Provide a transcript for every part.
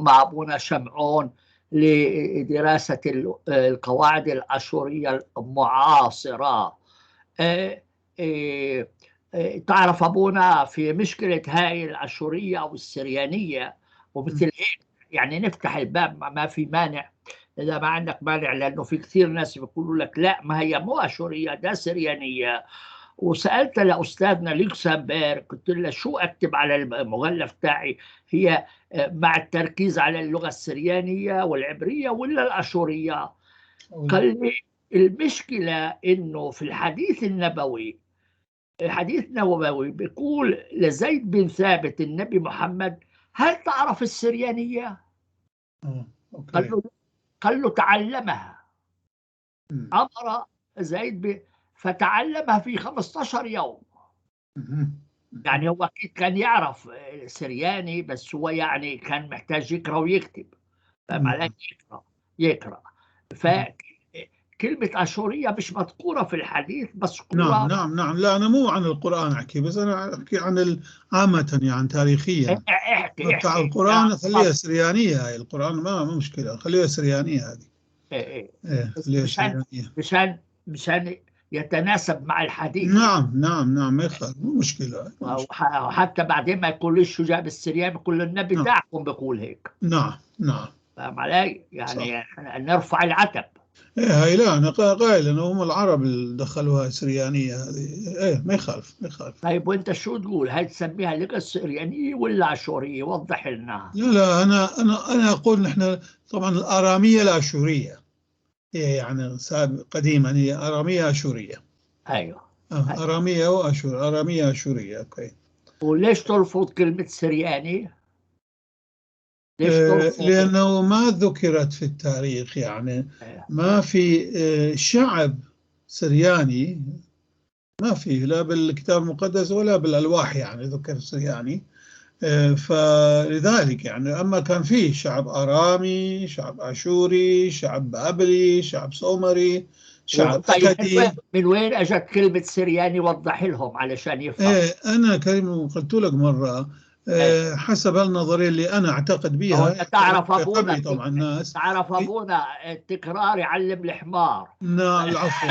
مع أبونا شمعون لدراسة القواعد الأشورية المعاصرة. تعرف أبونا في مشكلة هاي الأشورية أو السريانية ومثل هيك، يعني نفتح الباب، ما في مانع إذا ما عندك مانع، لأنه في كثير ناس بيقولوا لك لا ما هي مو أشورية ده سريانية. وسألت لأستاذنا لوكسمبيرغ قلت له شو أكتب على المغلف تاعي، هي مع التركيز على اللغة السريانية والعبرية ولا الأشورية؟ قال لي المشكلة إنه في الحديث النبوي، الحديث النبوي بيقول لزيد بن ثابت النبي محمد هل تعرف السريانية؟ قال له تعلمها. أمر زيد فتعلمها في 15 يوم. يعني هو أكيد كان يعرف سرياني، بس هو يعني كان محتاج يقرأ ويكتب، فما يقرأ. فكلمة أشورية مش مذكورة في الحديث، مذكورة. نعم نعم نعم. لا أنا مو عن القرآن أحكي، بس أنا أحكي عن عامة يعني تاريخيا. احكي. بتاع القرآن خليها سريانية، هاي القرآن ما مشكلة، خليها سريانية هذه. إيه. إيه خليها سريانية مشان يتناسب مع الحديث. نعم نعم نعم، ما يخالف، مو مشكلة. وحتى بعدين ما يقولوش شو جاب السريان، بيقول النبي تاعكم بيقول هيك. نعم نعم. فاهم علي؟ يعني صح. نرفع العتب. ايه هاي لا انا قايل انه هم العرب اللي دخلوها سريانيه هذه، ايه ما يخالف ما يخالف. طيب وانت شو تقول؟ هل تسميها لغه سريانيه ولا اشوريه؟ وضح لنا. لا لا انا اقول نحن طبعا الاراميه الاشوريه هي يعني قديما هي اراميه اشوريه. ايوه. اراميه واشور، اراميه اشوريه، okay. وليش ترفض كلمه سرياني؟ ليش ترفض؟ لأنه ما ذكرت في التاريخ، يعني ما في شعب سرياني، ما في لا بالكتاب المقدس ولا بالألواح يعني ذكر سرياني، فلذلك يعني. أما كان فيه شعب أرامي، شعب أشوري، شعب بابلي، شعب سومري، شعب طيب أكدي. من وين أجت كلمة سرياني؟ وضح لهم علشان يفهم. إيه أنا كريم قلت لك مرة حسب النظرية اللي أنا أعتقد بها. تعرف أبونا طبعا الناس تعرف أبونا التكرار يعلم الحمار. نعم العفو.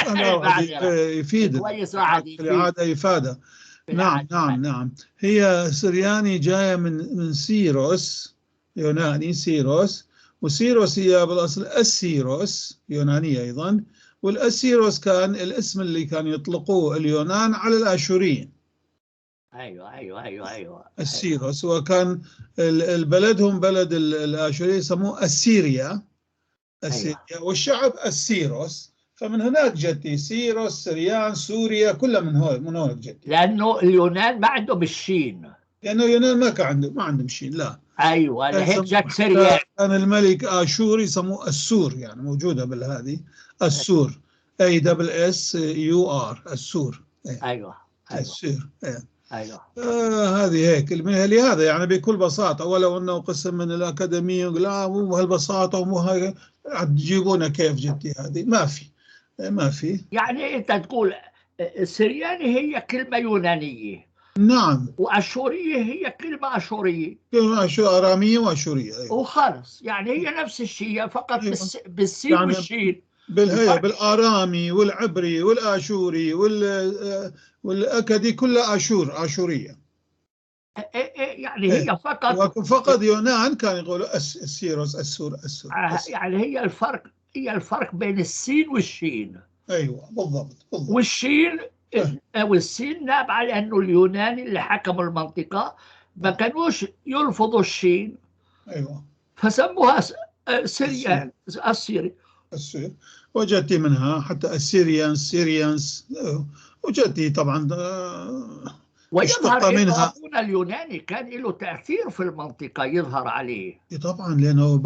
أنا يفيد كويس واحد الإعادة إفادة. نعم نعم نعم. هي سرياني جاية من سيروس، يوناني سيروس، وسيروس هي بالأصل السيروس يونانية أيضا، والأسيروس كان الاسم اللي كان يطلقوه اليونان على الآشوريين. ايوه ايوه ايوه ايوه. السيروس، وكان البلدهم بلد الآشوريين يسموه السيريا، السيريا. أيوة. والشعب السيروس، فمن هناك جتي سيروس، سريان، سوريا، كلها من هون، من هناك جتي. لأنه اليونان ما عندهم الشين. لأنه اليونان ما كان عندهم، ما عندهم شين، لا. ايوه لهيك جت سريان. كان الملك آشوري يسموه السور، يعني موجودة بالهذه السور، A double S U R، السور. ايوه ايوه السور. إيه. ايوه. هذه هيك لهذا يعني بكل بساطه، ولو انه قسم من الاكاديميه يقول لا مو بهالبساطه ومو هاي، تجيبونا كيف جتي هذه؟ ما في، ما في. يعني انت تقول السرياني هي كلمه يونانيه. نعم. واشوريه هي كلمه اشوريه. كلمه اراميه واشوريه. أيوة. وخلص يعني هي نفس الشيء فقط. أيوة. بالسين يعني والشين. بالهي بالارامي والعبري والاشوري والاكدي كلها اشور، اشوريه. يعني هي فقط فقط يونان كان يقولوا السيروس، السور، السور. يعني هي الفرق، هي الفرق بين السين والشين. ايوه بالضبط بالضبط. والشين والسين نابعه لانه اليوناني اللي حكموا المنطقه ما كانوش يلفظوا الشين. ايوه. فسموها سريان، السيري. السير، وجدت منها حتى السيريانس، سيريانس، وجدتي طبعا. ويظهر منها اليوناني كان له تأثير في المنطقة، يظهر عليه طبعا، لأنه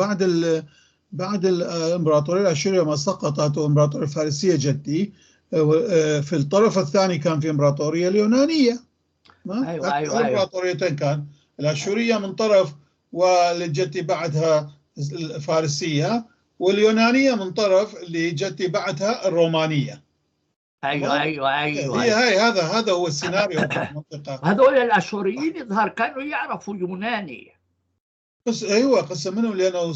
بعد الإمبراطورية الأشورية ما سقطت والإمبراطورية الفارسية جدي، في الطرف الثاني كان في إمبراطورية اليونانية. ما أيوة أيوة. إمبراطوريتين كان، الأشورية من طرف واللي جتي بعدها الفارسية، واليونانية من طرف اللي جتي بعدها الرومانية. ايوه ايوه ايوه. هي هاي هذا هو السيناريو في المنطقة. هذول الاشوريين يظهر كانوا يعرفوا يوناني. بس ايوه قسم منهم، لانه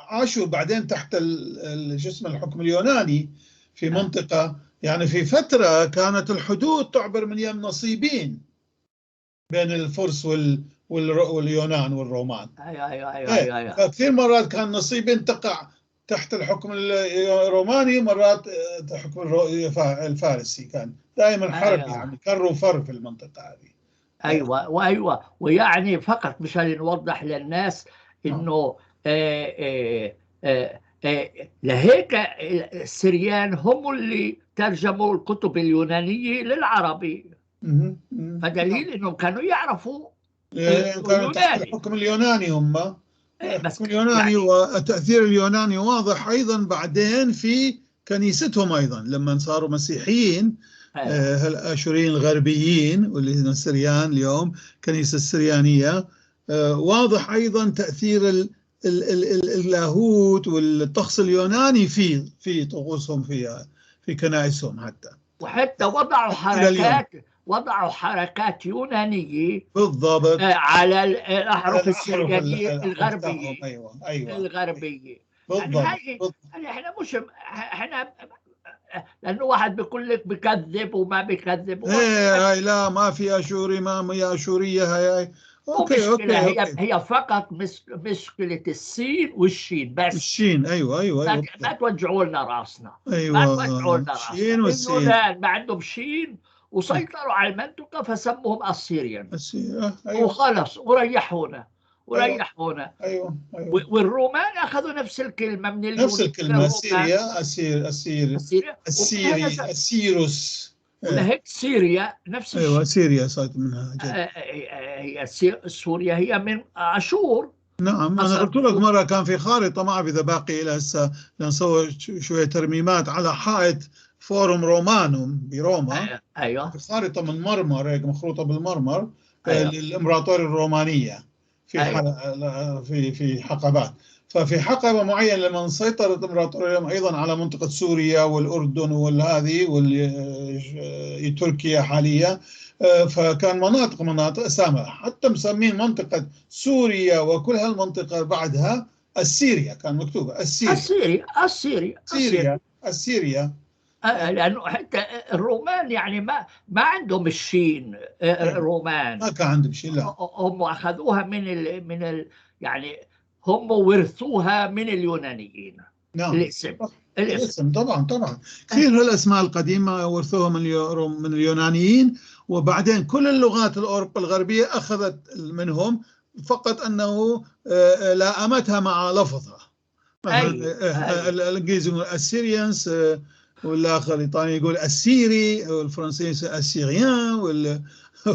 عاشوا بعدين تحت شو اسمه الحكم اليوناني في منطقة، يعني في فترة كانت الحدود تعبر من يم نصيبين بين الفرس واليونان والرومان. ايوه. فكثير مرات كان نصيبين تقع تحت الحكم الروماني، مرات الحكم الفارسي، كان دائما حرب. يعني كر وفر في المنطقة هذه. ايوه وايوة، ويعني فقط مشان نوضح للناس انه لهيك السريان هم اللي ترجموا الكتب اليونانية للعربي، فدليل انهم كانوا يعرفوا. كانوا تحت الحكم اليوناني هم. بس اليوناني يعني، والتأثير اليوناني واضح أيضا بعدين في كنيستهم أيضا لما صاروا مسيحيين. الآشوريين الغربيين واللي هم السريان اليوم، الكنيسة السريانية، واضح أيضا تأثير اللاهوت والطقس اليوناني في طقوسهم، في كنائسهم حتى. وحتى وضعوا حركات يونانية بالضبط على الأحرف السريانية الغربية. أيوة. الغربية. بالضبط. يعني هاي احنا مش احنا، لأنه واحد بيقول لك بكذب وما بكذب. ايه هاي لا، ما في أشوري، ما هي أشورية هاي. okay. هي فقط مشكلة السين والشين بس. الشين ايوه. ما توجعوا لنا راسنا. ايوه، ما توجعوا لنا راسنا. الشين والسين. اليونان ما عندهم شين وسيطروا على المنطقة فسموهم السيريان. أيوة. وخلص وريحونا. أيوة. والرومان أخذوا نفس الكلمة من اليونان. نفس الكلمة سيريا، أسير أسير السيري السيروس. ولهيك سوريا نفس الشيء. أيوة سوريا صارت منها. هي سوريا هي من أشور. نعم، أنا قلت لك مرة كان في خارطة، ما أعرف إذا باقي إلى هسه، لنصور شوية ترميمات على حائط فورم رومانوم بروما. أيوة. خارطة من مرمر هيك، مخروطة بالمرمر. أيوة. للإمبراطورية الرومانية في أيوة. في حقبات، ففي حقبة معينة لما سيطرت الإمبراطورية أيضا على منطقة سوريا والأردن والهذه وتركيا حاليا، فكان مناطق أسامة، حتى مسمين منطقة سوريا وكل هالمنطقة بعدها السيريا، كان مكتوبة السيريا السيريا السيريا، لأنه حتى الرومان يعني ما عندهم الشين. الرومان ما كان عندهم شين، لا، هم أخذوها من يعني هم ورثوها من اليونانيين. نعم. الاسم طبعا كثير الأسماء القديمة ورثوها من اليونانيين، وبعدين كل اللغات الأوروبا الغربية أخذت منهم، فقط أنه لائمتها مع لفظها. أيوة. الإنجليزي يقول السيريانس، والآخر الإيطالي يقول السيري، والفرنسي السيريان،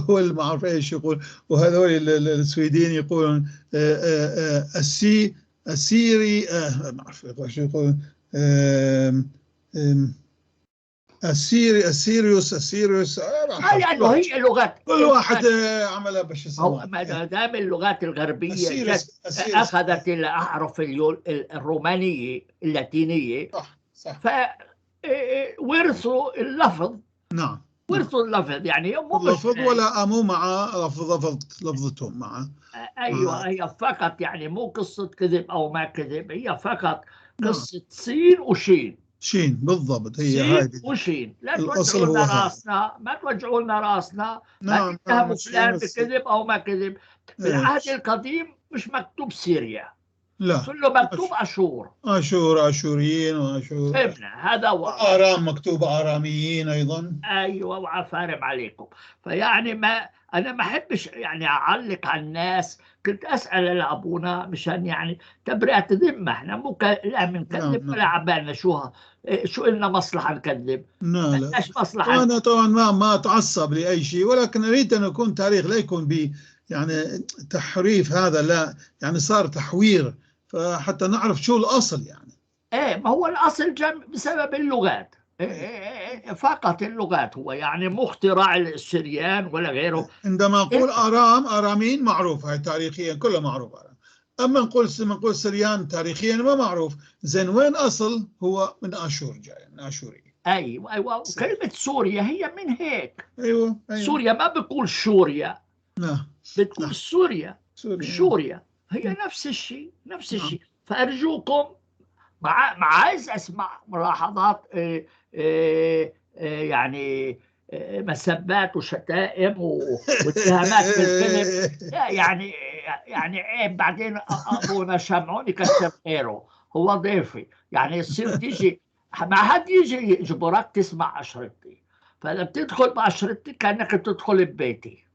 والما أعرف إيش يقول، وهذول السويدين يقولون السيري، ما أعرف إيش يقولون، السيري، السيريوس. لأنه هي لغات، كل واحد عملها باش. هو ما دام اللغات الغربية أخذت الأحرف الرومانية اللاتينية، صح. ورثوا اللفظ. نعم، ورثوا اللفظ، يعني مو اللفظ ولا أمو مع لفظتهم مع. أيوة. هي فقط يعني مو قصة كذب أو ما كذب، هي فقط قصة سين وشين. شين بالضبط، هي هاي وشين. لا توجعوا لنا راسنا، ما توجعوا لنا راسنا. ما تتهموا فلان بكذب أو ما كذب. في العهد القديم مش مكتوب سوريا، لا، كله مكتوب أشور، أشور، أشوريين وأشور. فهمنا هذا هو. آرام مكتوب آراميين أيضا. أيوة، وعفارم عليكم. فيعني ما أنا ما أحبش يعني أعلق على الناس، كنت أسأل لأبونا مشان يعني تبرئة ذمة، إحنا مو لا بنكذب ولا عبالنا شو إلنا مصلحة نكذب. لا لا، مصلحة. أنا طبعا ما أتعصب لأي شيء، ولكن أريد أن يكون تاريخ لا يكون ب يعني تحريف، هذا لا، يعني صار تحوير، فحتى نعرف شو الأصل يعني. إيه، ما هو الأصل جم بسبب اللغات. إيه فقط اللغات، هو يعني مو اختراع السريان ولا غيره. عندما نقول آرام، آرامين معروف، هاي تاريخيا كله معروف آرام. أما نقول سريان تاريخيا ما معروف. زين وين أصل؟ هو من آشور جاي، من آشوري. أيوة أيوة، وكلمة سوريا هي من هيك. أيوة أيوة. سوريا ما بقول شوريا. نعم. بتقول سوريا. سوريا. هي نفس الشيء، نفس الشيء. فأرجوكم ما عايز أسمع ملاحظات يعني مسبات وشتائم واتهامات بالكذب. لا يعني عيب. بعدين أبونا شمعون يكسر خيره، هو ضيفي، يعني يصير تيجي ما حد يجي يجبرك تسمع أشرطتي، فلما بتدخل بأشرطتي كأنك تدخل ببيتي.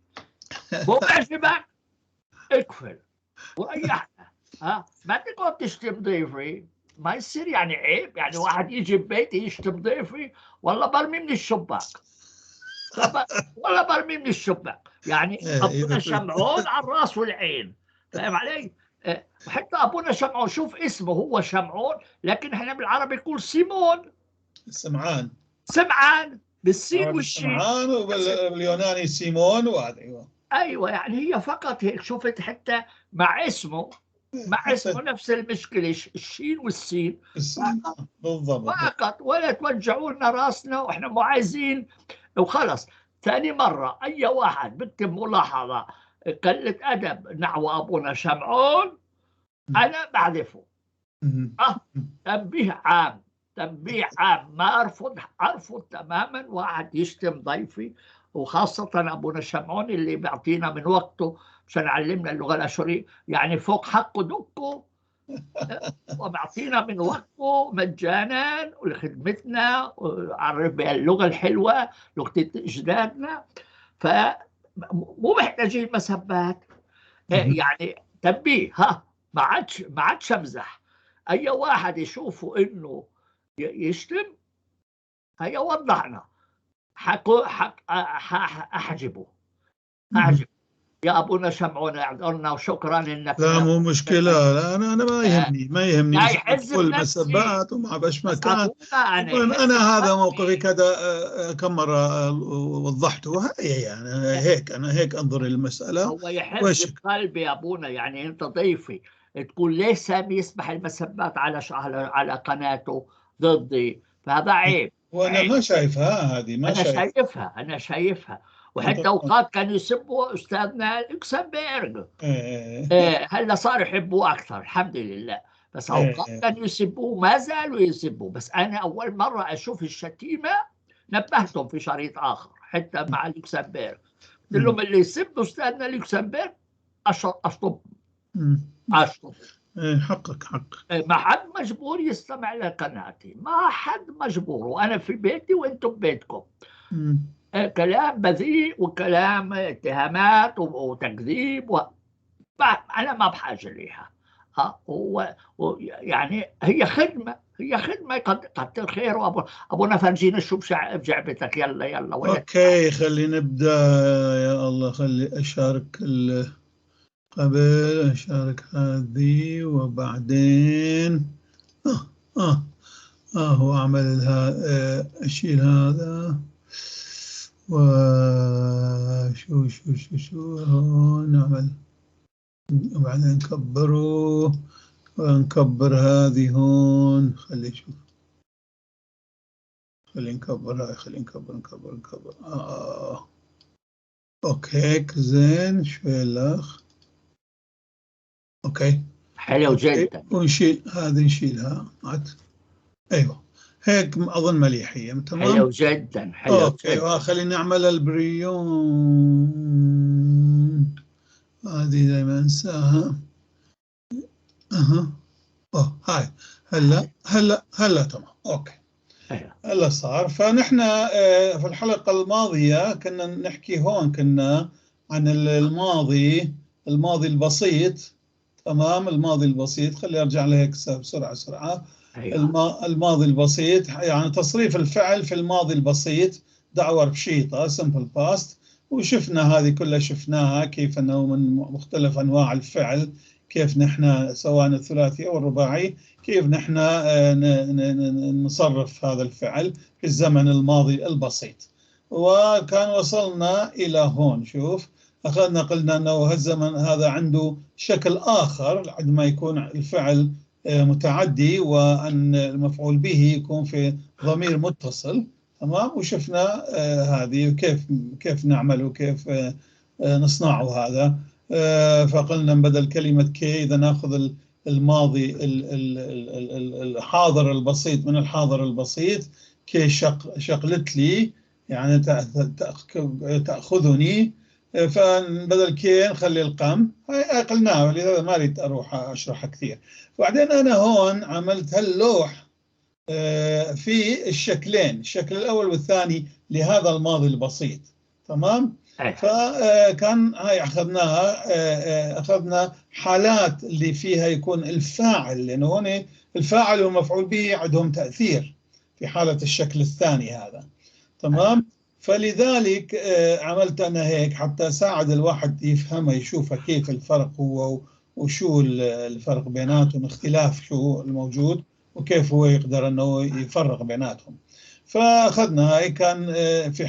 مو بعجبك اقفل وريحنا، ها ما تقعد تشتم ضيفي، ما يصير يعني عيب، يعني واحد يجي ببيتي يشتم ضيفي والله برمي من الشباك، والله برمي من الشباك، يعني أبونا شمعون على الراس والعين، فاهم علي؟ وحتى أبونا شمعون شوف اسمه هو شمعون، لكن احنا بالعربي نقول سيمون، سمعان، سمعان بالسين والشين، سمعان وباليوناني سيمون، وهذا ايوه ايوه. يعني هي فقط هيك شفت، حتى مع اسمه، مع اسمه نفس المشكلة، الشين والسين بالضبط فقط. ولا توجعوا لنا راسنا واحنا مو عايزين وخلص. ثاني مرة اي واحد بكتب ملاحظة قلة ادب نحو ابونا شمعون انا بعرفه. تنبيه عام، تنبيه عام، ما ارفض، ارفض تماما واحد يشتم ضيفي، وخاصة أبونا شمعون اللي بيعطينا من وقته مشان يعلمنا اللغة الأشورية، يعني فوق حقه دكه وبيعطينا من وقته مجانا ولخدمتنا وعرف اللغة الحلوة لغة أجدادنا، فمو محتاجين مسبات. يعني تنبيه، ها ما عادش امزح. أي واحد يشوفه إنه يشتم هيا وضحنا، أحجبه، أحجبه. يا أبونا شمعون اعذرنا وشكرا إنك. لا مو مشكلة، لا أنا ما يهمني، ما يهمني كل مسبات وما باش مكان. أنا هذا موقفي كذا كم مرة وضحته، يعني هيك أنا هيك أنظر للمسألة. هو يحس بقلبي يا أبونا، يعني أنت ضيفي تقول ليش سامي يسمح المسبات على قناته ضدي، فهذا عيب. وانا ما شايفها هذه، ما انا شايفها، انا شايفها. وحتى اوقات كانوا يسبوا استاذنا لوكسمبرغ، هلا صار يحبوه اكثر الحمد لله، بس اوقات كانوا يسبوه ما زالوا يسبوه. بس انا اول مرة اشوف الشتيمة نبهتهم في شريط اخر حتى مع لوكسمبرغ، قلت لهم اللي يسب استاذنا لوكسمبرغ اشطب، اشطب. حقك، حقك. ما حد مجبور يستمع لقناتي، ما حد مجبور، وأنا في بيتي وأنتم ببيتكم. كلام بذيء وكلام اتهامات وتكذيب أنا ما بحاجة ليها. يعني هي خدمة، هي خدمة كتر خير. أبونا فرجينا شو بجعبتك، يلا يلا. okay خلينا نبدأ. يا الله خلي أشارك قبل أشارك هذه وبعدين هو أعمل لها أشيل هذا وشو شو شو شو هون نعمل، وبعدين نكبره ونكبر هذه هون. خلي نشوف، خلي نكبر هاي، خلي نكبر نكبر نكبر. okay هيك زين شوي الأخ. okay حلو جدا. ونشيل هذه، نشيلها. ايوه هيك اظن مليحيه تمام. حلو جدا، حلو. okay جداً. خلينا نعمل البريون، هذه دائما انساها. اها هاي هلا هلا هلا تمام. okay أيوة. هلا صار. فنحن في الحلقة الماضية كنا نحكي هون، كنا عن الماضي، الماضي البسيط. تمام، الماضي البسيط. خلي ارجع لهيك بسرعة سرعة. أيوة. الماضي البسيط يعني تصريف الفعل في الماضي البسيط، دعوة بشيطه simple past. وشفنا هذه كلها، شفناها كيف انه من مختلف انواع الفعل، كيف نحن سواء الثلاثي او الرباعي، كيف نحن نصرف هذا الفعل في الزمن الماضي البسيط. وكان وصلنا الى هون. شوف أخذنا قلنا أنه هالزمن هذا عنده شكل آخر عندما يكون الفعل متعدي وأن المفعول به يكون في ضمير متصل. تمام، وشفنا هذه كيف نعمل وكيف نصنعه هذا. فقلنا بدل كلمة كي إذا ناخذ الماضي الحاضر البسيط من الحاضر البسيط، كي شقلت لي يعني تأخذني، فبدل كي نخلي القم. هاي قلناها، لهذا ما أريد أروح أشرحها كثير. وبعدين أنا هون عملت هاللوح في الشكلين، الشكل الأول والثاني لهذا الماضي البسيط، تمام؟ فكان هاي أخذناها، أخذنا حالات اللي فيها يكون الفاعل، لأنه هون الفاعل والمفعول به عندهم تأثير في حالة الشكل الثاني هذا، تمام؟ فلذلك عملت أنا هيك حتى أساعد الواحد يفهمها، يشوفها كيف الفرق هو وشو الفرق بيناتهم، اختلاف شو الموجود وكيف هو يقدر أنه يفرق بيناتهم. فأخذنا هاي كان في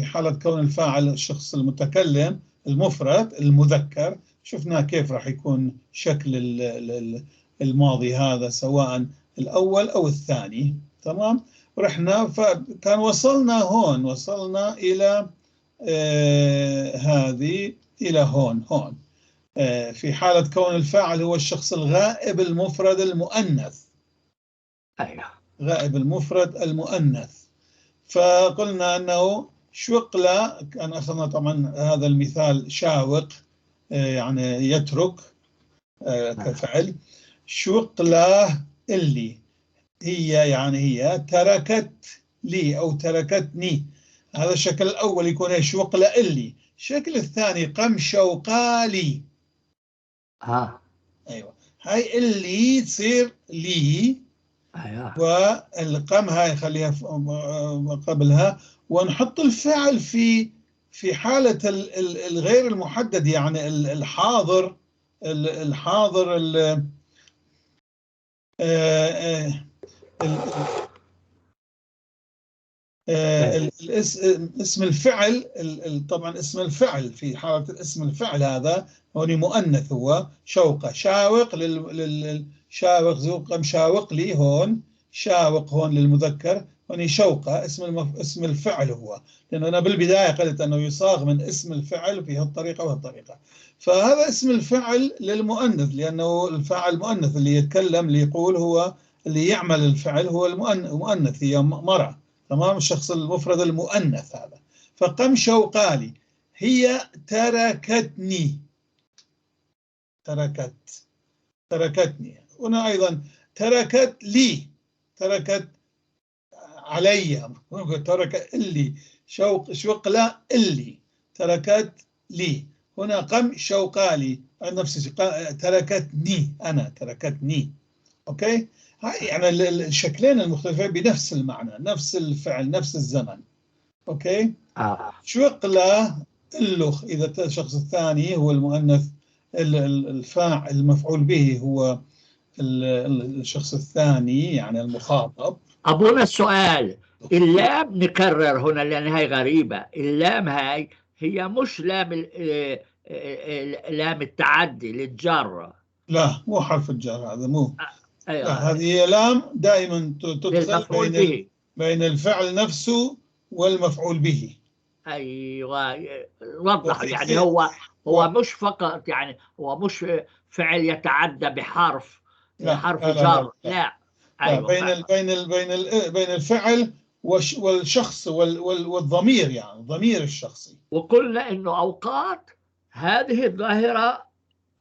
حالة كون الفاعل الشخص المتكلم المفرد المذكر، شفنا كيف راح يكون شكل الماضي هذا سواء الأول أو الثاني، تمام؟ رحنا فكان وصلنا هون، وصلنا إلى هذه إلى هون في حالة كون الفاعل هو الشخص الغائب المفرد المؤنث. أيوه، غائب المفرد المؤنث. فقلنا أنه شوقلة، كان أخذنا طبعا هذا المثال شاوق يعني يترك كفعل، شوقلة اللي هي يعني هي تركت لي أو تركتني، هذا الشكل الأول يكون شوقلة اللي. الشكل الثاني قم شوقالي. أيوة، هاي اللي تصير لي. أيوة. والقم هاي خليها قبلها، ونحط الفعل في حالة الغير المحدد، يعني الحاضر، الحاضر اسم الفعل، طبعا اسم الفعل في حالة اسم الفعل هذا هون مؤنث، هو شوقة، شاوق شاوق زوق شاوق لي، هون شاوق هون للمذكر، هون شوقة اسم الفعل هو، لأنه أنا بالبداية قلت أنه يصاغ من اسم الفعل في هالطريقة وهالطريقة، فهذا اسم الفعل للمؤنث، لأنه الفاعل مؤنث، اللي يتكلم اللي يقول هو اللي يعمل الفعل هو المؤنث، هي مرأة، تمام؟ الشخص المفرد المؤنث هذا. فقم شوقالي، هي تركتني، تركتني. هنا أيضا تركت لي، تركت علي، ترك اللي، شوق لا اللي، تركت لي. هنا قم شوقالي نفس الشيء، تركتني أنا، تركتني. okay؟ هاي يعني الشكلين المختلفين بنفس المعنى، نفس الفعل، نفس الزمن. okay؟ شوقلا اللخ، إذا الشخص الثاني هو المؤنث، الفاعل المفعول به هو الشخص الثاني يعني المخاطب. أبونا السؤال، اللام نكرر هنا لأن هاي غريبة، اللام هاي هي مش لام لام التعدي للجر. لا، مو حرف الجر هذا، مو. أيوة. لا، هذه هي لام دائما تدخل بين الفعل نفسه والمفعول به. أيوة، وضح يعني هو مش فقط، يعني هو مش فعل يتعدى بحرف، لا، حرف لا، جر، لا. لا. لا، أيوة، بين بين بين بين الفعل والشخص والضمير، يعني الضمير الشخصي. وقلنا إنه أوقات هذه الظاهرة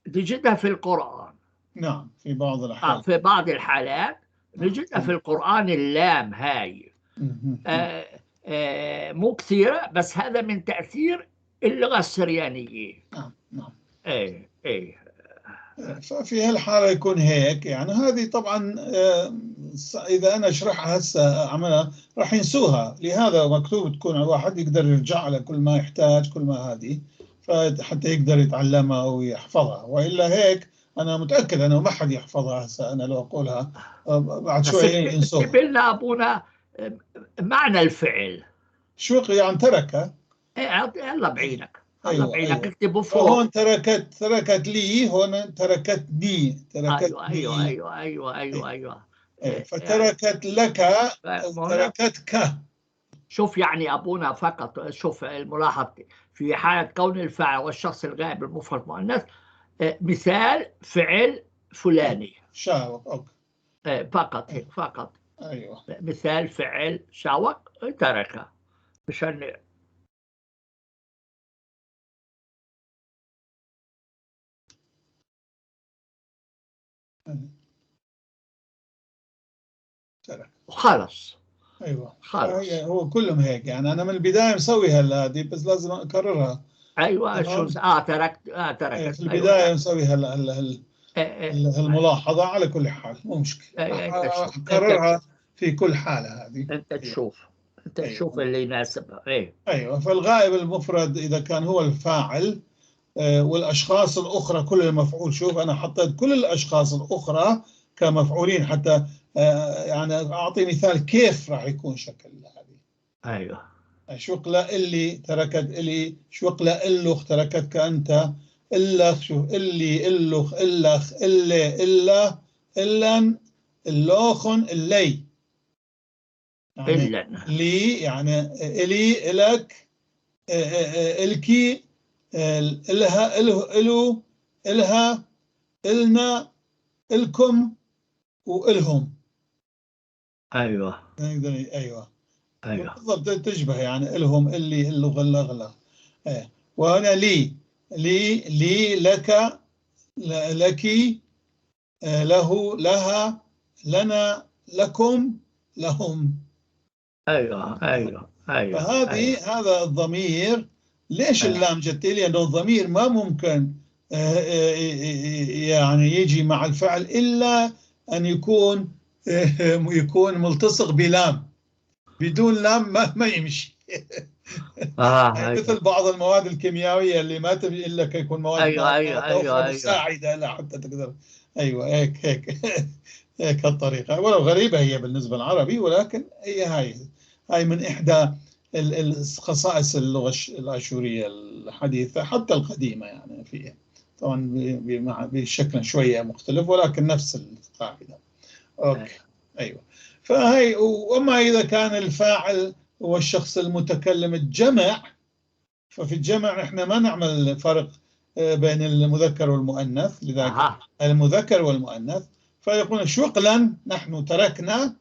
تجدها في القرآن. نعم، في بعض الأحيان. في بعض الحالات نجدها في القرآن اللام هاي. مو كثيرة، بس هذا من تأثير اللغة السريانية. نعم نعم. ايه ايه. ففي هالحالة يكون هيك، يعني هذه طبعا إذا أنا أشرحها هسه أعملها راح ينسوها، لهذا مكتوب تكون الواحد يقدر يرجع على كل ما يحتاج، كل ما هذه، فحتى يقدر يتعلمها أو يحفظها، وإلا هيك أنا متأكد أنه ما حد يحفظها هسه، أنا لو أقولها بعد شوي ينسوها. اكتب لنا أبونا معنى الفعل. شو يعني ترك؟ إيه، يلا بعينك. أيوة، الله بعينك، أيوة. اكتبوا فوق. هون تركت لي، هون تركتني، تركتني. أيوة، أيوة، أيوة، أيوة، أيوة. إيه، فتركت لك أو تركتك. شوف يعني أبونا فقط، شوف الملاحظة في حالة كون الفاعل والشخص الغائب المفرد مؤنث، مثال فعل فلاني شاوق. okay فقط هيك فقط. ايوه مثال فعل شاوق ترك، مشان ترك وخلص. ايوه خلص. هو كلهم هيك يعني. انا من البداية مسوي هلا هذه، بس لازم اكررها. ايوه شو تركت تركت في البداية. أيوة. مسوي هلا هلا الملاحظة. على كل حال مو مشكلة، اكررها في كل حاله هذه. انت تشوف، انت تشوف اللي يناسبها. ايه ايوه. فالغائب المفرد اذا كان هو الفاعل والاشخاص الاخرى كل المفعول. شوف انا حطيت كل الاشخاص الاخرى كمفعولين حتى يعني اعطي مثال كيف راح يكون شكل هذه. ايوه شقلة اللي تركت الي، شقلة اللخ تركتك انت، اللخ شوف اللي اللخ اللخ اللي الا إلن اللوخن اللي، يعني لي يعني الي الك الكي الها اله الو الها النا الكم والهم. ايوه نقدر. ايوه ايوه بالضبط، تشبه يعني الهم اللي اللغة اللغله. ايه. وهنا لي لي لي لك لك له لها لنا لكم لهم. ايوه ايوه ايوه. فهذه أيوة. هذا الضمير ليش اللام جت لي؟ لانه الضمير ما ممكن يعني يجي مع الفعل الا ان يكون ملتصق بلام، بدون لام ما يمشي. يعني مثل بعض المواد الكيميائية اللي ما تبي الا يكون مواد ايوه ايوه ايوه مساعدة لحتى تقدر. ايوه هيك هيك هيك الطريقة، ولو غريبة هي بالنسبة للعربي، ولكن هي هاي من احدى الخصائص اللغة الاشورية الحديثة حتى القديمة يعني فيها طبعا بشكل شوية مختلف، ولكن نفس القاعدة. okay ايوه. فهي. واما اذا كان الفاعل هو الشخص المتكلم الجمع، ففي الجمع احنا ما نعمل فرق بين المذكر والمؤنث، لذلك المذكر والمؤنث، فيقول شقلا نحن تركنا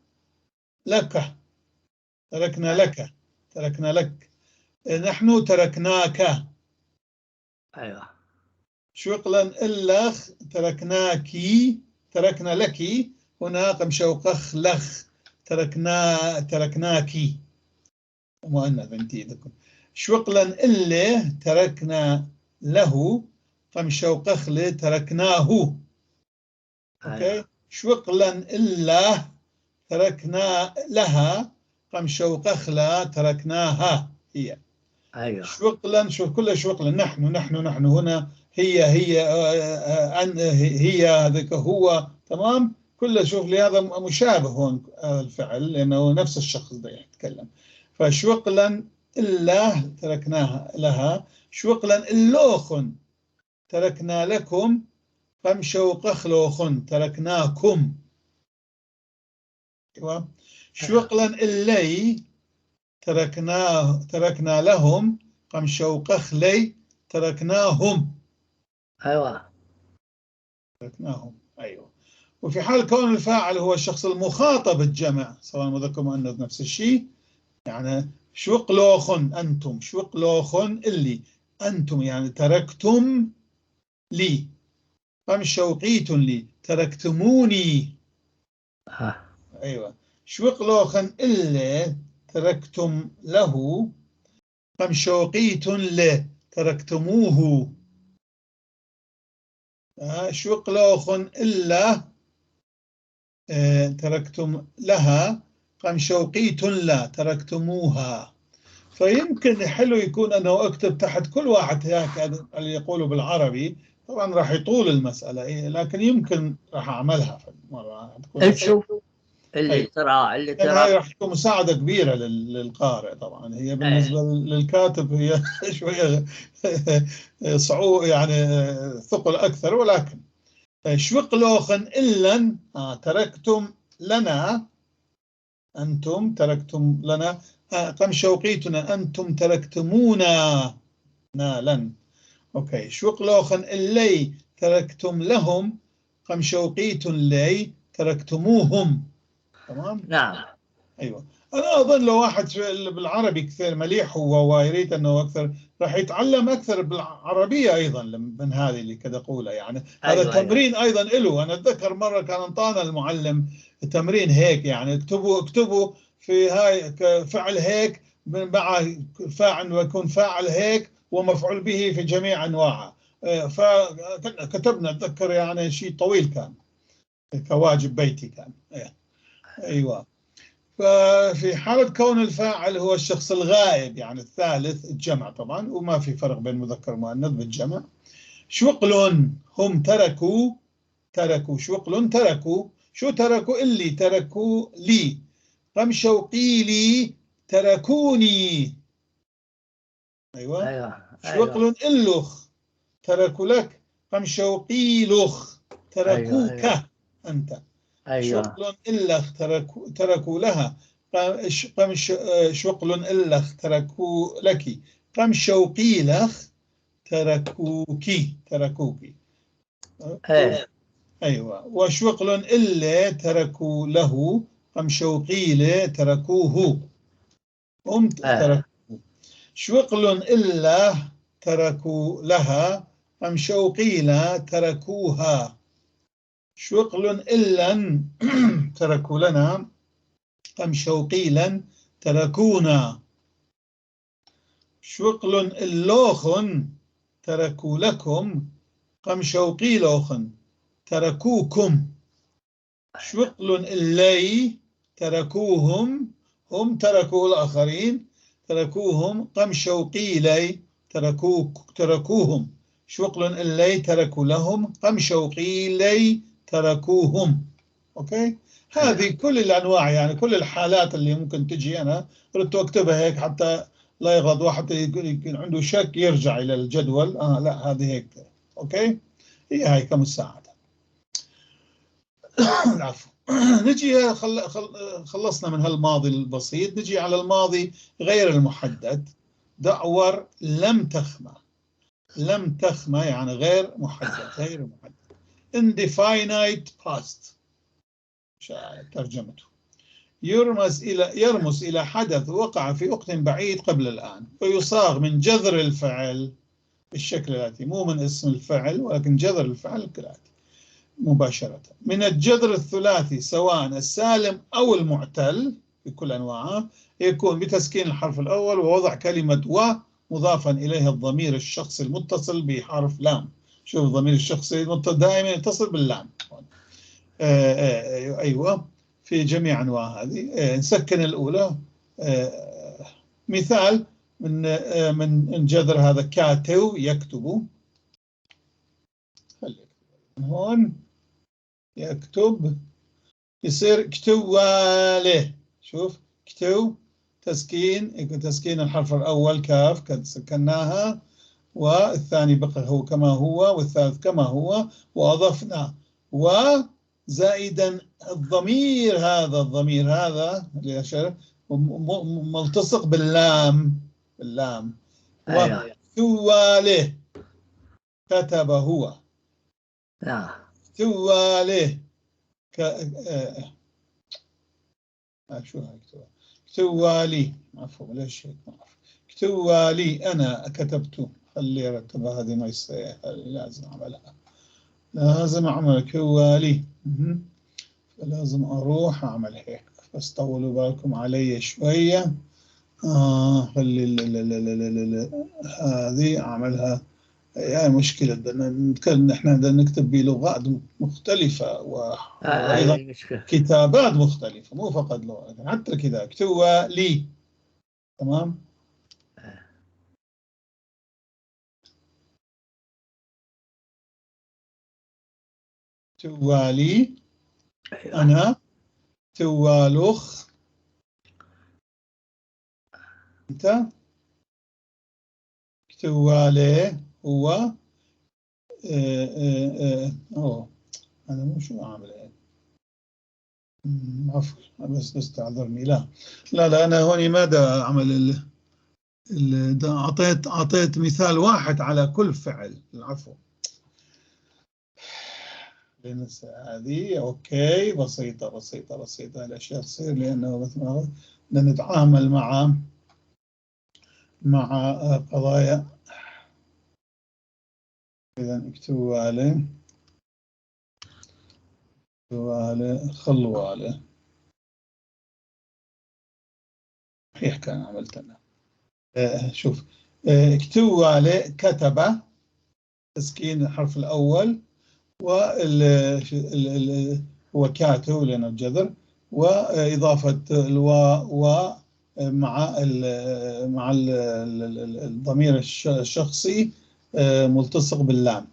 لك، تركنا لك، تركنا لك، نحن تركناك. ايوه شقلا إلخ تركناك، تركنا لك، هنا قمشوقخ لخ تركنا تركناك مؤنث انت اذا. شوقلا اللي تركنا له، قمشوقخ لي تركناه. okay. شوقلا الا تركنا لها، قمشوقخ لا تركناها هي. ايوه شوقلا، شوف كل شوقلا نحن نحن نحن، هنا هي هي أن هي هذاك هو. تمام. كله شوف لهذا مشابه هون الفعل لأنه نفس الشخص ده يتكلم. فشوقلا إلا تركناها لها، شوقلا اللوخن تركنا لكم، قمشوقخلوخن تركناكم. ايوه. شوقلا اللي تركنا لهم، قمشوقخلي تركناهم. ايوه تركناهم. ايوه. وفي حال كون الفاعل هو الشخص المخاطب الجمع، سواء مذكر مؤنث نفس الشيء، يعني شوقلوخن أنتم، شوقلوخن اللي أنتم يعني تركتم لي، قمشوقيت لي تركتموني. أيوة. شوقلوخن اللي تركتم له، قمشوقيت له تركتموه. شوقلوخن إلا تركتم لها، قمشوقيت لا تركتموها. فيمكن حلو يكون أنه أكتب تحت كل واحد هيك اللي يقوله بالعربي، طبعا راح يطول المسألة، لكن يمكن راح أعملها في مرة. شوف اللي ترى اللي ترى هاي راح تكون مساعدة كبيرة للقارئ. طبعا هي بالنسبة للكاتب هي شوية صعوبة يعني ثقل أكثر، ولكن شوقلوخن إلا تركتم لنا، أنتم تركتم لنا، قم شوقيتنا أنتم تركتمونا نالا. okay. شوقلوخن اللي تركتم لهم، قم شوقيتن لي تركتموهم. تمام؟ نعم. ايوه. انا اظن لو واحد بالعربي كثير مليح هو ويريد انه اكثر راح يتعلم اكثر بالعربية ايضا من هذه اللي كذا اقولها يعني. هذا أيوة. تمرين ايضا له. انا اتذكر مرة كان انطانا المعلم تمرين هيك، يعني اكتبوا في هاي فعل هيك مع فاعل، ويكون فاعل هيك ومفعول به في جميع انواعه. فكتبنا اتذكر يعني شيء طويل كان كواجب بيتي كان. ايوه. ففي حالة كون الفاعل هو الشخص الغائب يعني الثالث الجمع طبعا، وما في فرق بين مذكر ومؤنث بالجمع. شوقل هم تركوا، تركوا شوقل تركوا، شو تركوا؟ اللي تركوا لي. قم شوقي لي تركوني. ايوه. ايوه. شوقل اللخ تركوا لك، قم شوقي لخ تركوك. أيوة. انت. ايوه. شغل إلخ تركوا لها، قم شغل إلخ تركوا لك، قم شوقي لخ تركوكي تركوكي. ايه. أيوة. وشغل إلا تركوا له، قم شوقي له تركوه، هم تركوه. شغل إلا تركوا لها، قم شوقي لا تركوها. شوقل إلا تركوا لنا، قم شوقيلا تركونا. شوقل اللوخن تركوا لكم، قم شوقيلوخن تركوكم. شوقل اللي تركوهم، هم تركوا الآخرين تركوهم، قم شوقيلي تركوهم. شوقل اللي تركوا لهم، قم شوقيلي تركوهم. okay؟ هذه كل الانواع يعني كل الحالات اللي ممكن تجي. انا ردت اكتبها هيك حتى لا يغلط واحد يكون عنده شك يرجع الى الجدول. لا هذه هيك. okay؟ هي هاي كمساعده. العفو. نجي خلصنا من هالماضي البسيط، نجي على الماضي غير المحدد. دعور لم تخمة. لم تخمة يعني غير محدد، غير محدد. indefinite past ترجمته. يرمز إلى حدث وقع في وقت بعيد قبل الآن، ويصاغ من جذر الفعل بالشكل الآتي، مو من اسم الفعل ولكن جذر الفعل كالآتي مباشرة. من الجذر الثلاثي سواء السالم أو المعتل بكل أنواعه، يكون بتسكين الحرف الأول ووضع كلمة و مضافا إليها الضمير الشخصي المتصل بحرف لام. شوف الضمير الشخصي دائما يتصل باللام. أيوة في جميع أنواع هذه. نسكن الأولى. مثال من جذر هذا كاتو يكتب. خليك هون يكتب يصير كتواله. شوف كتو تسكين، يكون تسكين الحرف الأول كاف قد سكناها، والثاني بقى هو كما هو، والثالث كما هو، وأضفنا وزائدا الضمير هذا، الضمير هذا اللي ملتصق باللام، باللام. أيوة. وكتواله كتب هو. نعم. كتواله شو هاي كتوالي، عفوا ليش هيك ما أعرف. كتوالي أنا كتبته، خلي أرتبها هذه ما يصير، لازم أعملها، لازم أعمل كوالي، فلازم أروح أعمل هيك، بس طولوا بالكم علي شوية. خلي هذه أعملها. يعني مشكلة بدنا نتكلم، نحن بدنا نكتب بلغات مختلفة وأيضا كتابات مختلفة، مو فقط لغة، حتى كذا كتوالي. تمام؟ توالي أنا، توالخ أنت، توالي هو. أوه أنا مو شو أعمل. عفوا بس تعذرني. لا لا لا، أنا هون ماذا أعمل؟ أعطيت مثال واحد على كل فعل. العفو، هذه okay، بسيطة بسيطة بسيطة الأشياء تصير، لأنه مثل ما نتعامل مع قضايا. إذا اكتبوا عليه، اكتبوا عليه، خلوا عليه. صحيح كان عملت أنا. شوف، اكتبوا عليه كتب، تسكين الحرف الأول، وال هو كاتب لأنه الجذر، وإضافة الواو و مع الضمير الشخصي ملتصق باللام.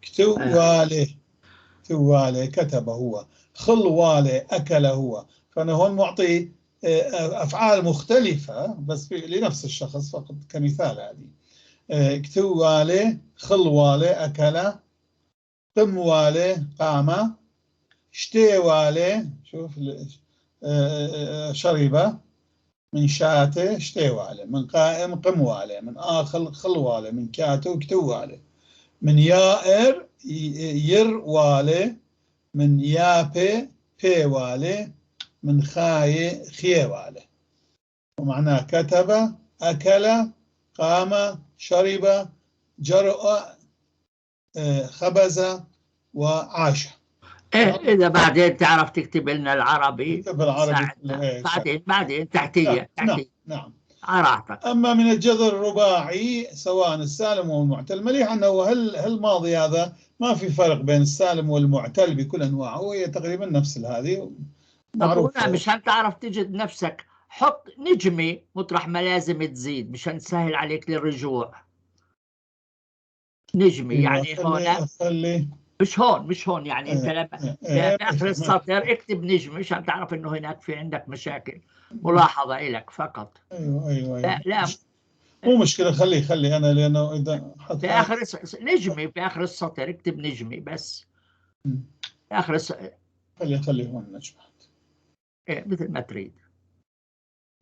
كتوالي، كتوالي كتب هو، خلوالي أكل هو. فأنا هون معطي أفعال مختلفة بس لنفس الشخص فقط كمثال. هذه كتوالي، خلوالي أكل، قموالي قام، شتيوالي شوف شرب، من شاته شتيوالي، من قائم قموالي، من آخل خلوالي، من كاتو كتوالي، من يائر يروالي، من يابي بيوالي، من خاي خيوالي. ومعناه كتب، أكل، قام، شرب، جرأ، خبز، وعاش. إيه، إذا بعدين تعرف تكتب لنا العربي، تكتب العربي بعدين بعدين تحتية. نعم نعم، على راحتك. أما من الجذر الرباعي سواء السالم والمعتل، مليح أنه هل الماضي هذا ما في فرق بين السالم والمعتل بكل أنواعه، وهي تقريبا نفس هذه معروفة. مشان تعرف تجد نفسك حط نجمة مطرح ما لازم تزيد مشان تسهل عليك للرجوع. نجمة يعني هون، مش هون، مش هون، يعني انت لما في اخر السطر اكتب نجمة مشان تعرف انه هناك في عندك مشاكل. ملاحظة لك فقط. ايوه ايوه، لا لا مو مشكلة، خلي انا، لانه اذا حط في اخر نجمة في اخر السطر اكتب نجمة بس. في اخر خلي هون نجمة. ايه مثل ما تريد.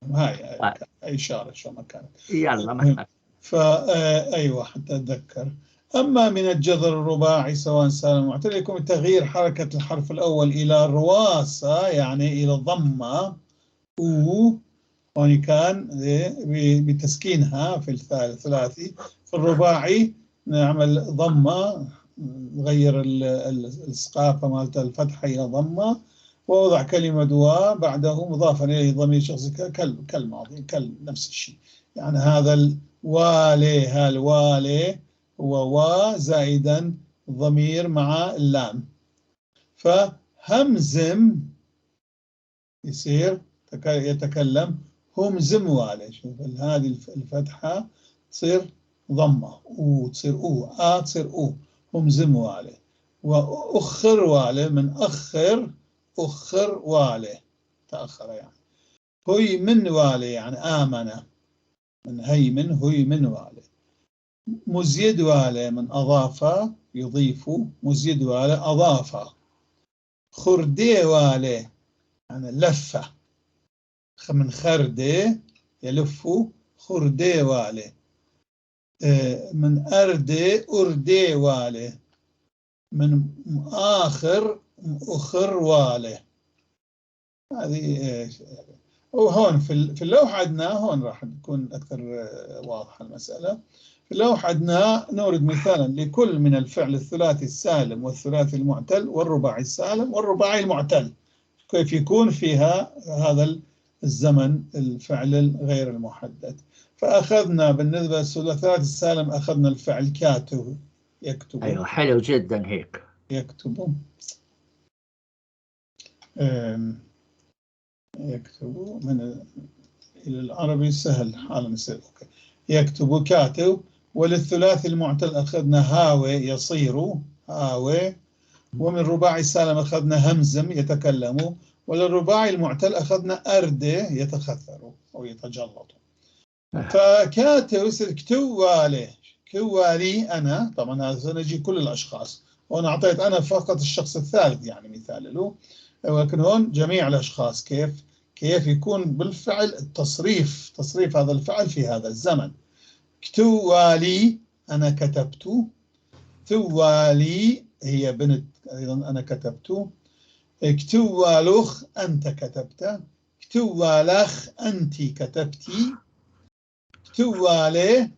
هاي اي اشارة شو ما كانت. يلا مهما. فا ايوه حتى اتذكر. أما من الجذر الرباعي سواء سالم معتل يكون تغيير حركة الحرف الأول إلى الرواسة، يعني إلى الضمة أو، هون كان بتسكينها في الثلاثي. في الرباعي نعمل ضمة، نغير السقافة مالت الفتحة إلى ضمة، ووضع كلمة دواء بعده مضافا إليه ضمير شخصي كالماضي، نفس الشيء. يعني هذا الوالي، هالوالي هو وا زائدا ضمير مع اللام، فهمزم يصير يتكلم همزم والي. شوف هذه الفتحة تصير ضمة، أو تصير أو، آ تصير أو، همزم والي. وأخر والي من أخر، أخر والي تأخر يعني. هي من والي يعني آمن، من هي من هي من والي. مزيد والي من أضاف يضيف، مزيد والي أضاف. خردي والي يعني لفة، من خردي يلف، خردي والي. من أردي أردي والي، من آخر أخر والي. هذه وهون في اللوحة عندنا، هون راح تكون أكثر واضحة المسألة. في اللوحة عندنا نورد مثالا لكل من الفعل الثلاثي السالم والثلاثي المعتل والرباعي السالم والرباعي المعتل، كيف يكون فيها هذا الزمن الفعل الغير المحدد. فأخذنا بالنسبة للثلاثي السالم أخذنا الفعل كاتب يكتب. أيوة حلو جدا هيك يكتب، يكتب من إلى العربي سهل حالا يصير okay. يكتب كاتب. وللثلاثي المعتل أخذنا هاوي يصير هاوي، ومن رباعي السالم أخذنا همزم يتكلم، وللرباعي المعتل أخذنا أردي يتخثر أو يتجلط. فكاتب يصير كتوالي، كوالي أنا، طبعا هذا سنجي كل الأشخاص، هون أعطيت أنا فقط الشخص الثالث يعني مثال له، ولكن هون جميع الأشخاص كيف يكون بالفعل التصريف، تصريف هذا الفعل في هذا الزمن. كتوالي أنا كتبت، توالي هي بنت أيضا أنا كتبت، كتوالخ أنت كتبت، كتوالخ أنت كتبتي، كتوالي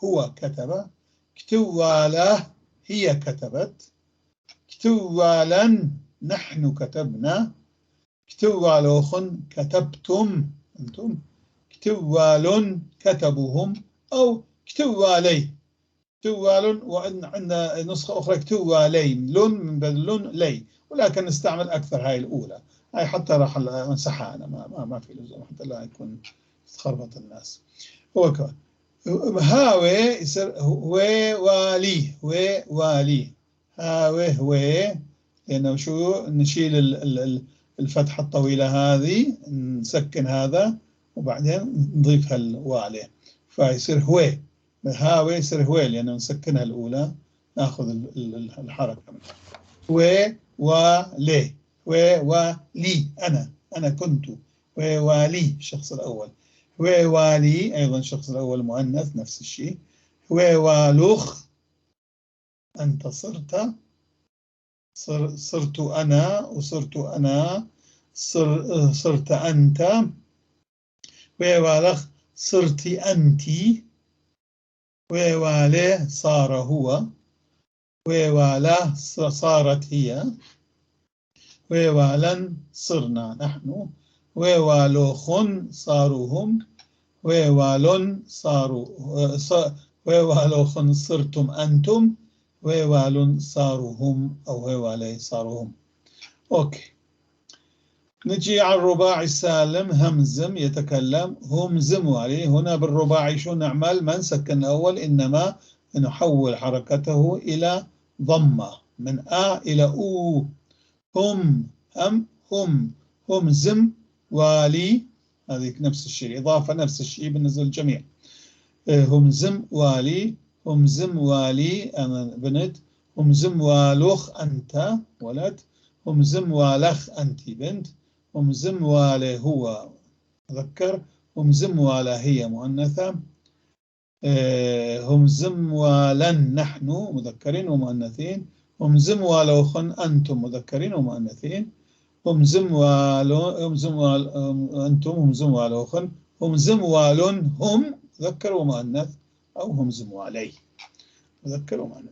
هو كتب، كتواله هي كتبت، كتوالا نحن كتبنا، كتوالوخ كتبتم أنتم، كتوال كتبوهم، أو كتوالي كتوال، وعندنا نسخة أخرى كتوالين، لن من بدل لن لي، ولكن نستعمل أكثر هاي الأولى، هاي حتى راح أمسحها أنا، ما في لزوم حتى لا يكون تخربط الناس. هو هاوي يصير هوي والي، هوي والي، هاوي هوي، لأنه شو نشيل الفتحة الطويلة هذه، نسكن هذا وبعدين نضيفها الوالي، فيصير هوي، هاوي يصير هوي لأنه نسكنها الأولى، ناخذ الحركة منها. هوي والي، هوي والي، أنا كنت، هوي والي الشخص الأول، هوي والي أيضا الشخص الأول مؤنث نفس الشيء، هوي والوخ أنت صرت، صرت أنا، وصرت أنا، صرت أنت، هوي والخ صرت أنت، هوي والي صار هو، هوي واله صارت هي، هوي والن صرنا نحن، هوي والوخن صاروا هم، هوي والن صاروا، هوي والوخن صرتم أنتم، هوي والن صاروا هم، أو هوي والي صاروا هم. okay، نجي على الرباعي السالم، همزم يتكلم، همزم عليه. هنا بالرباعي شو نعمل؟ ما نسكن الأول، إنما نحول حركته إلى ضمة، من آ إلى أو. هم، هم، هم، همزم والي، هذه نفس الشيء، الإضافة نفس الشيء بالنسبة للجميع. همزم والي، همزم والي أنا بنت، همزم والوخ أنت ولد، همزم والخ أنت بنت، همزم والي هو مذكر، همزم والا هي مؤنثة، همزم والن نحن مذكرين ومؤنثين، همزم والوخن أنتم مذكرين ومؤنثين، همزم والو، همزم وال، أنتم، همزم والوخن، همزم والن هم مذكر ومؤنث، أو همزم والي مذكر ومؤنث.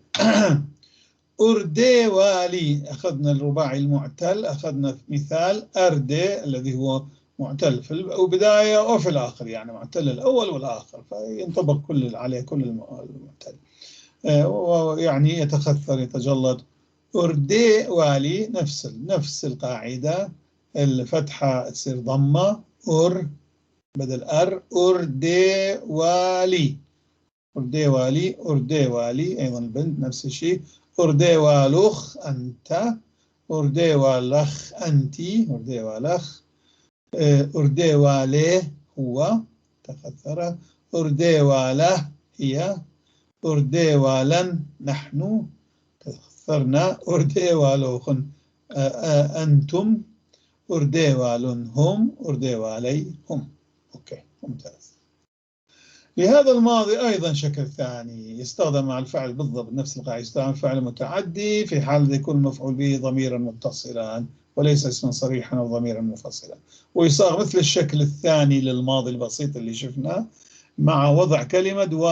أردي والي، أخذنا الرباعي المعتل، أخذنا مثال أردي الذي هو معتل في البداية وفي الآخر، يعني معتل الأول والآخر، فينطبق عليه كل المعتل، ويعني يتخثر يتجلط. أردي والي نفس القاعدة، الفتحة تصير ضمة، أر بدل أر، أردي والي، أردي والي، أردي والي، أيضا البنت نفس الشيء، أردي والوخ أنت، أردي والخ أنت، أردي والخ، أردي والي هو تخثر، أردي واله هي، أردي والن نحن تخثرنا، أردي والوخن أنتم، أردي والن هم، أردي والي هم. okay ممتاز. لهذا الماضي أيضا شكل ثاني يستخدم مع الفعل بالضبط نفس القاعدة، يستخدم فعل متعدي في حال يكون المفعول به ضميرا متصلا وليس اسما صريحا أو ضميرا منفصلا، ويصاغ مثل الشكل الثاني للماضي البسيط اللي شفناه مع وضع كلمة و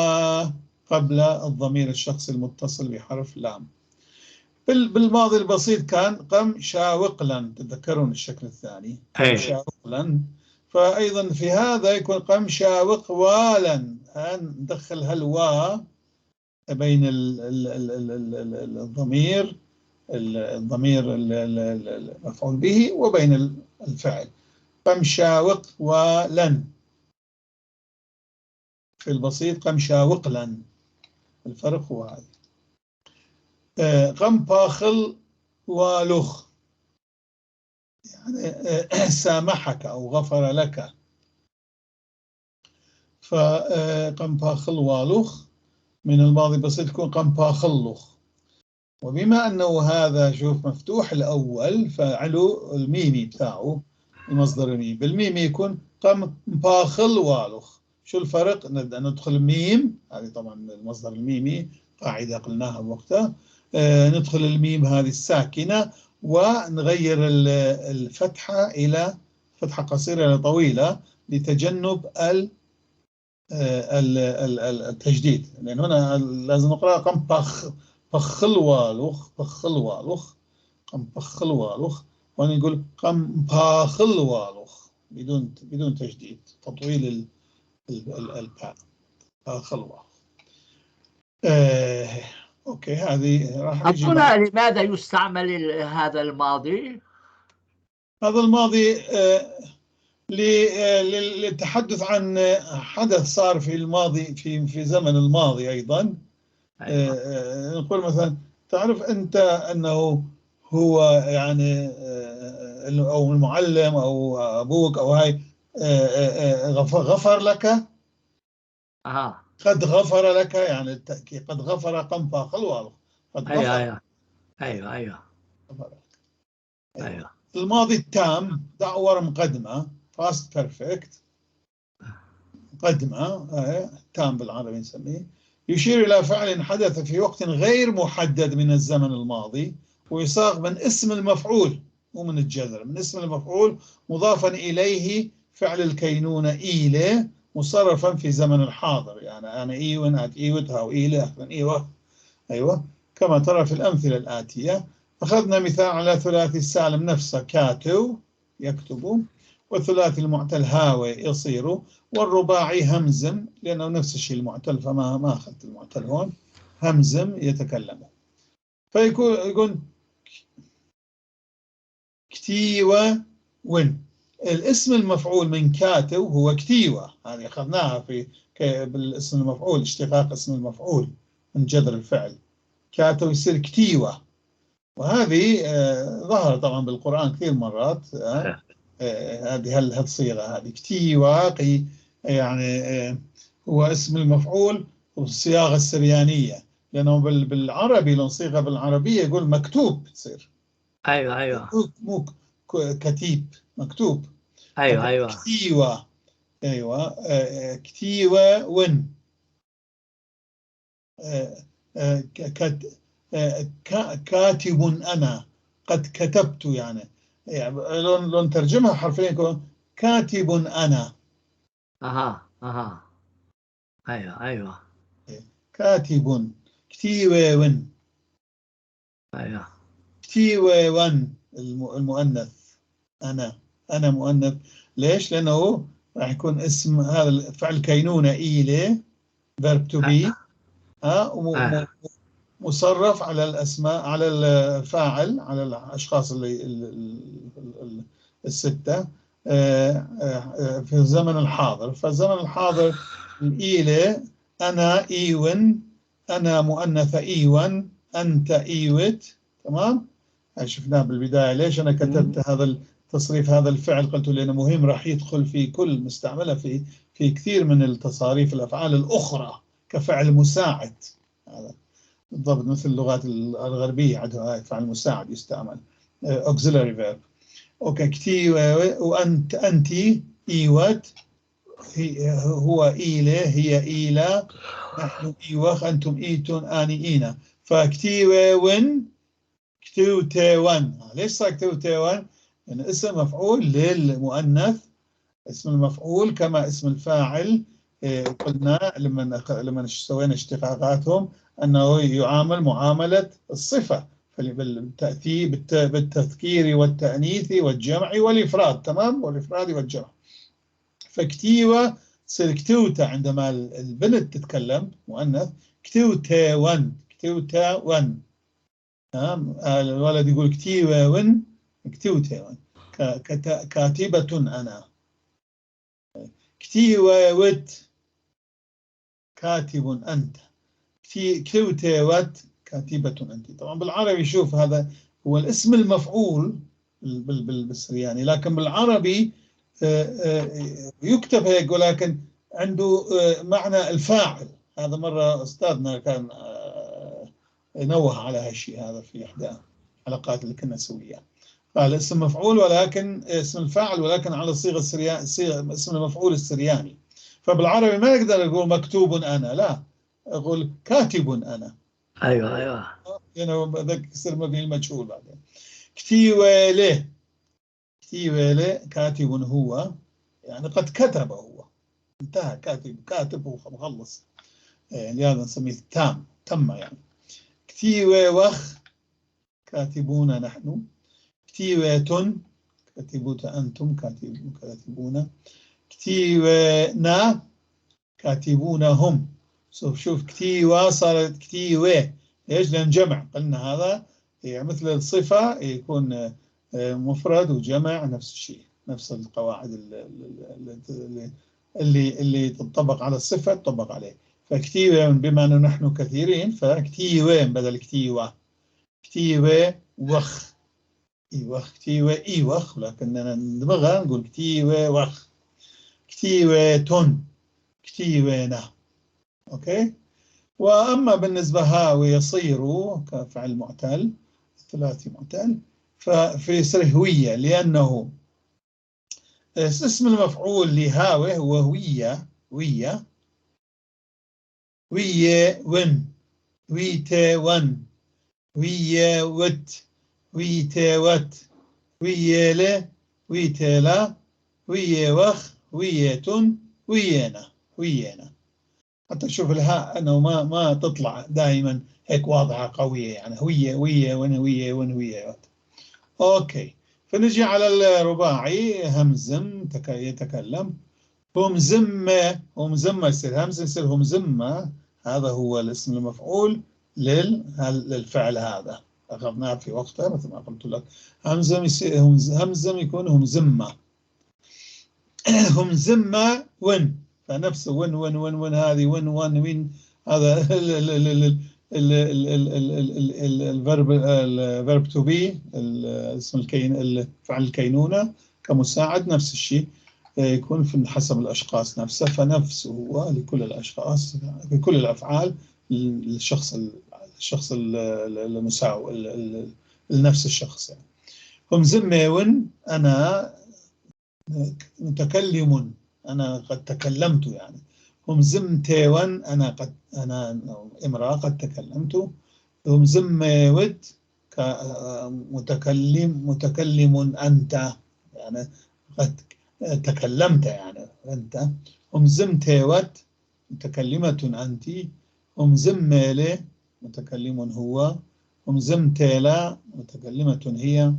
قبل الضمير الشخصي المتصل بحرف لام. بالماضي البسيط كان قم شاوقلا، تتذكرون الشكل الثاني قم شاوقلا، فأيضا في هذا يكون قم شاوق والا، ندخل هالوا بين الضمير المفعول به وبين الفعل، قم شاوق ولن في البسيط قم شاوقلا، الفرق هو هذا. قم باخل ولخ، يعني سامحك أو غفر لك، فقم باخل والخ من الماضي البسيط يكون قم باخلخ. وبما أنه هذا شوف مفتوح الأول فعلو الميمي بتاعه المصدر الميمي، بالميمي يكون قم باخل والخ. شو الفرق؟ نبدأ ندخل ميم، هذه طبعا المصدر الميمي قاعدة قلناها بوقتها، ندخل الميم هذه الساكنة ونغير الفتحة إلى فتحة قصيرة إلى طويلة لتجنب التجديد، لأن هنا لازم نقرأ قم بخ بخلوالوخ بخلوالوخ قم بخلوالوخ، وأنا نقول قم باخلوالوخ بدون تجديد، تطويل الباء باخلوالوخ. okay هذه راح نجي. لماذا يستعمل هذا الماضي؟ هذا الماضي للتحدث عن حدث صار في الماضي، في زمن الماضي أيضا. أيوة. نقول مثلا تعرف أنت أنه هو يعني أو المعلم أو أبوك أو هاي غفر لك، قد غفر لك، يعني التأكيد قد غفر قم فاخل قد غفر. أيوة أيوة أيوة أيوة. الماضي التام دعور مقدمة past perfect مقدمة تام بالعربي نسميه، يشير إلى فعل حدث في وقت غير محدد من الزمن الماضي، ويصاغ من اسم المفعول مو من الجذر، من اسم المفعول مضافا إليه فعل الكينونة إيلة مصرفا في زمن الحاضر، يعني أنا إيون أت إيوت أو إيلة إيوه أيوه، كما ترى في الأمثلة الآتية. أخذنا مثال على ثلاثي السالم نفسه كاتو يكتب، والثلاثي المعتل هاوي يصير، والرباعي همزم لأنه نفس الشيء المعتل فما ما أخذت المعتل هون، همزم يتكلم. فيكون يقول كتيوة ون، الاسم المفعول من كاتو هو كتيوة، هذه أخذناها في بالاسم المفعول، اشتقاق اسم المفعول من جذر الفعل، كاتو يصير كتيوة، وهذه ظهر طبعا بالقرآن كثير مرات، هذه هالصيغة هذه كتيوة يعني هو اسم المفعول والصياغة السريانية، لأنه بالعربي لو صيغة بالعربية يقول مكتوب تصير. أيوة أيوة، مو كتيب، مكتوب. أيوة أيوة كتيوة، أيوة كتيوة ون كاتب أنا قد كتبت، يعني لو نترجمها حرفيا يكون كاتب أنا. أها أها أيوة أيوة كاتب كتيوة ون. أيوة كتيوة ون المؤنث، أنا مؤنث، ليش؟ لأنه راح يكون اسم هذا فعل كينونة إيلة verb to be مصرف على الأسماء، على الفاعل، على الأشخاص اللي الستة في الزمن الحاضر. فالزمن الحاضر الإيلة أنا إيون، أنا مؤنثة إيون، أنت إيوت، تمام؟ شفناه بالبداية. ليش أنا كتبت هذا التصريف هذا الفعل؟ قلت لأنه مهم، راح يدخل في كل مستعملة في كثير من التصاريف الأفعال الأخرى كفعل مساعد. هذا بالضبط مثل اللغات الغربية عندها فعل مساعد يستعمل auxiliary verb. okay كتي وأنت أنتي إيوت، هو إيلة، هي إيلة، نحن إيوخ، أنتم إيتون، آني إينا. فكتي وين كتوتيوان. ليش صار كتوتيوان؟ لأن اسم مفعول للمؤنث، اسم المفعول كما اسم الفاعل، قلنا لما سوينا اشتقاقاتهم أنه يعامل معاملة الصفة بالتذكير والتأنيث والجمع والإفراد، تمام؟ والإفراد والجمع. فكتيوة تصير كتوتة عندما البنت تتكلم مؤنث، كتوتيوان كتوتاوان، تمام؟ الولد يقول كتيوة ون كتوتيوان، كاتبة أنا. كتيوة وت كاتب أنت، كتوتيوت كاتبة أنت. طبعا بالعربي شوف هذا هو الاسم المفعول بالسرياني، لكن بالعربي يكتب هيك ولكن عنده معنى الفاعل. هذا مرة أستاذنا كان نوه على هالشيء هذا في إحدى الحلقات اللي كنا نسويها. قال اسم مفعول ولكن اسم الفاعل ولكن على صيغة صيغة اسم المفعول السرياني. فبالعربي ما نقدر نقول مكتوب أنا، لا، أقول كاتب أنا. أيوه. يعني بدك يصير مبني المجهول بعدين. كتيوالي، كتيوالي كاتب هو، يعني قد كتب هو، انتهى، كاتب ومخلص، يعني هذا نسميه تام، تم يعني. كتيوخ كاتبون نحن، كتيوة كاتبوت أنتم، كاتبون، كتيونا كاتبون هم. شوف كتيوة صارت كتيوة، ليش؟ لأن جمع، قلنا هذا يعني مثل الصفة يكون مفرد وجمع نفس الشيء، نفس القواعد اللي تطبق على الصفة تطبق عليه. فكتيوة بما أنه نحن كثيرين فكتيوة بدل كتيوة، كتيوة وخ، إيوخ، كتيوة إيوخ، ولكننا ندمغها نقول كتيوة وخ، كتيوة تن، كتيوة. okay. وأما بالنسبة هاوي يصير كفعل معتل ثلاثي معتل، ففي يصير هوية، لأنه اسم المفعول لهاوي هو هوية، هوية، وية ون، ويت ون، وية وت، ويت وت، وية ل، ويت لا، وية وخ، وية وينا، وينا. حتى تشوف الهاء انه ما تطلع دائما هيك واضحه قويه، يعني هويه ويه ون هويه ون هويه. okay، فنجي على الرباعي. همزم يتكلم، همزمة، همزمة يصير همزة، يصير همزمة، هذا هو الاسم المفعول للفعل هذا، أخذناه في وقتها مثل ما قلت لك. همزم يصير همزم يكون همزمة، همزمة ون، فنفس ون ون ون ون، هذه ون ون وين، هذا ال verb، ال verb to be، اسم الكين، فعل الكينونة كمساعد، نفس الشيء يكون في حسب الأشخاص نفسه، فنفسه هو لكل الأشخاص في كل الأفعال، الشخص المساوي لنفس الشخص يعني. هم زمون أنا متكلم، أنا قد تكلمت يعني. هم زمتون أنا قد، أنا امرأة قد تكلمت. هم زموت متكلم، متكلم أنت يعني قد تكلمت يعني أنت. هم زمتوت متكلمة أنت. هم زمالي متكلم هو. هم زمتلا متكلمة هي.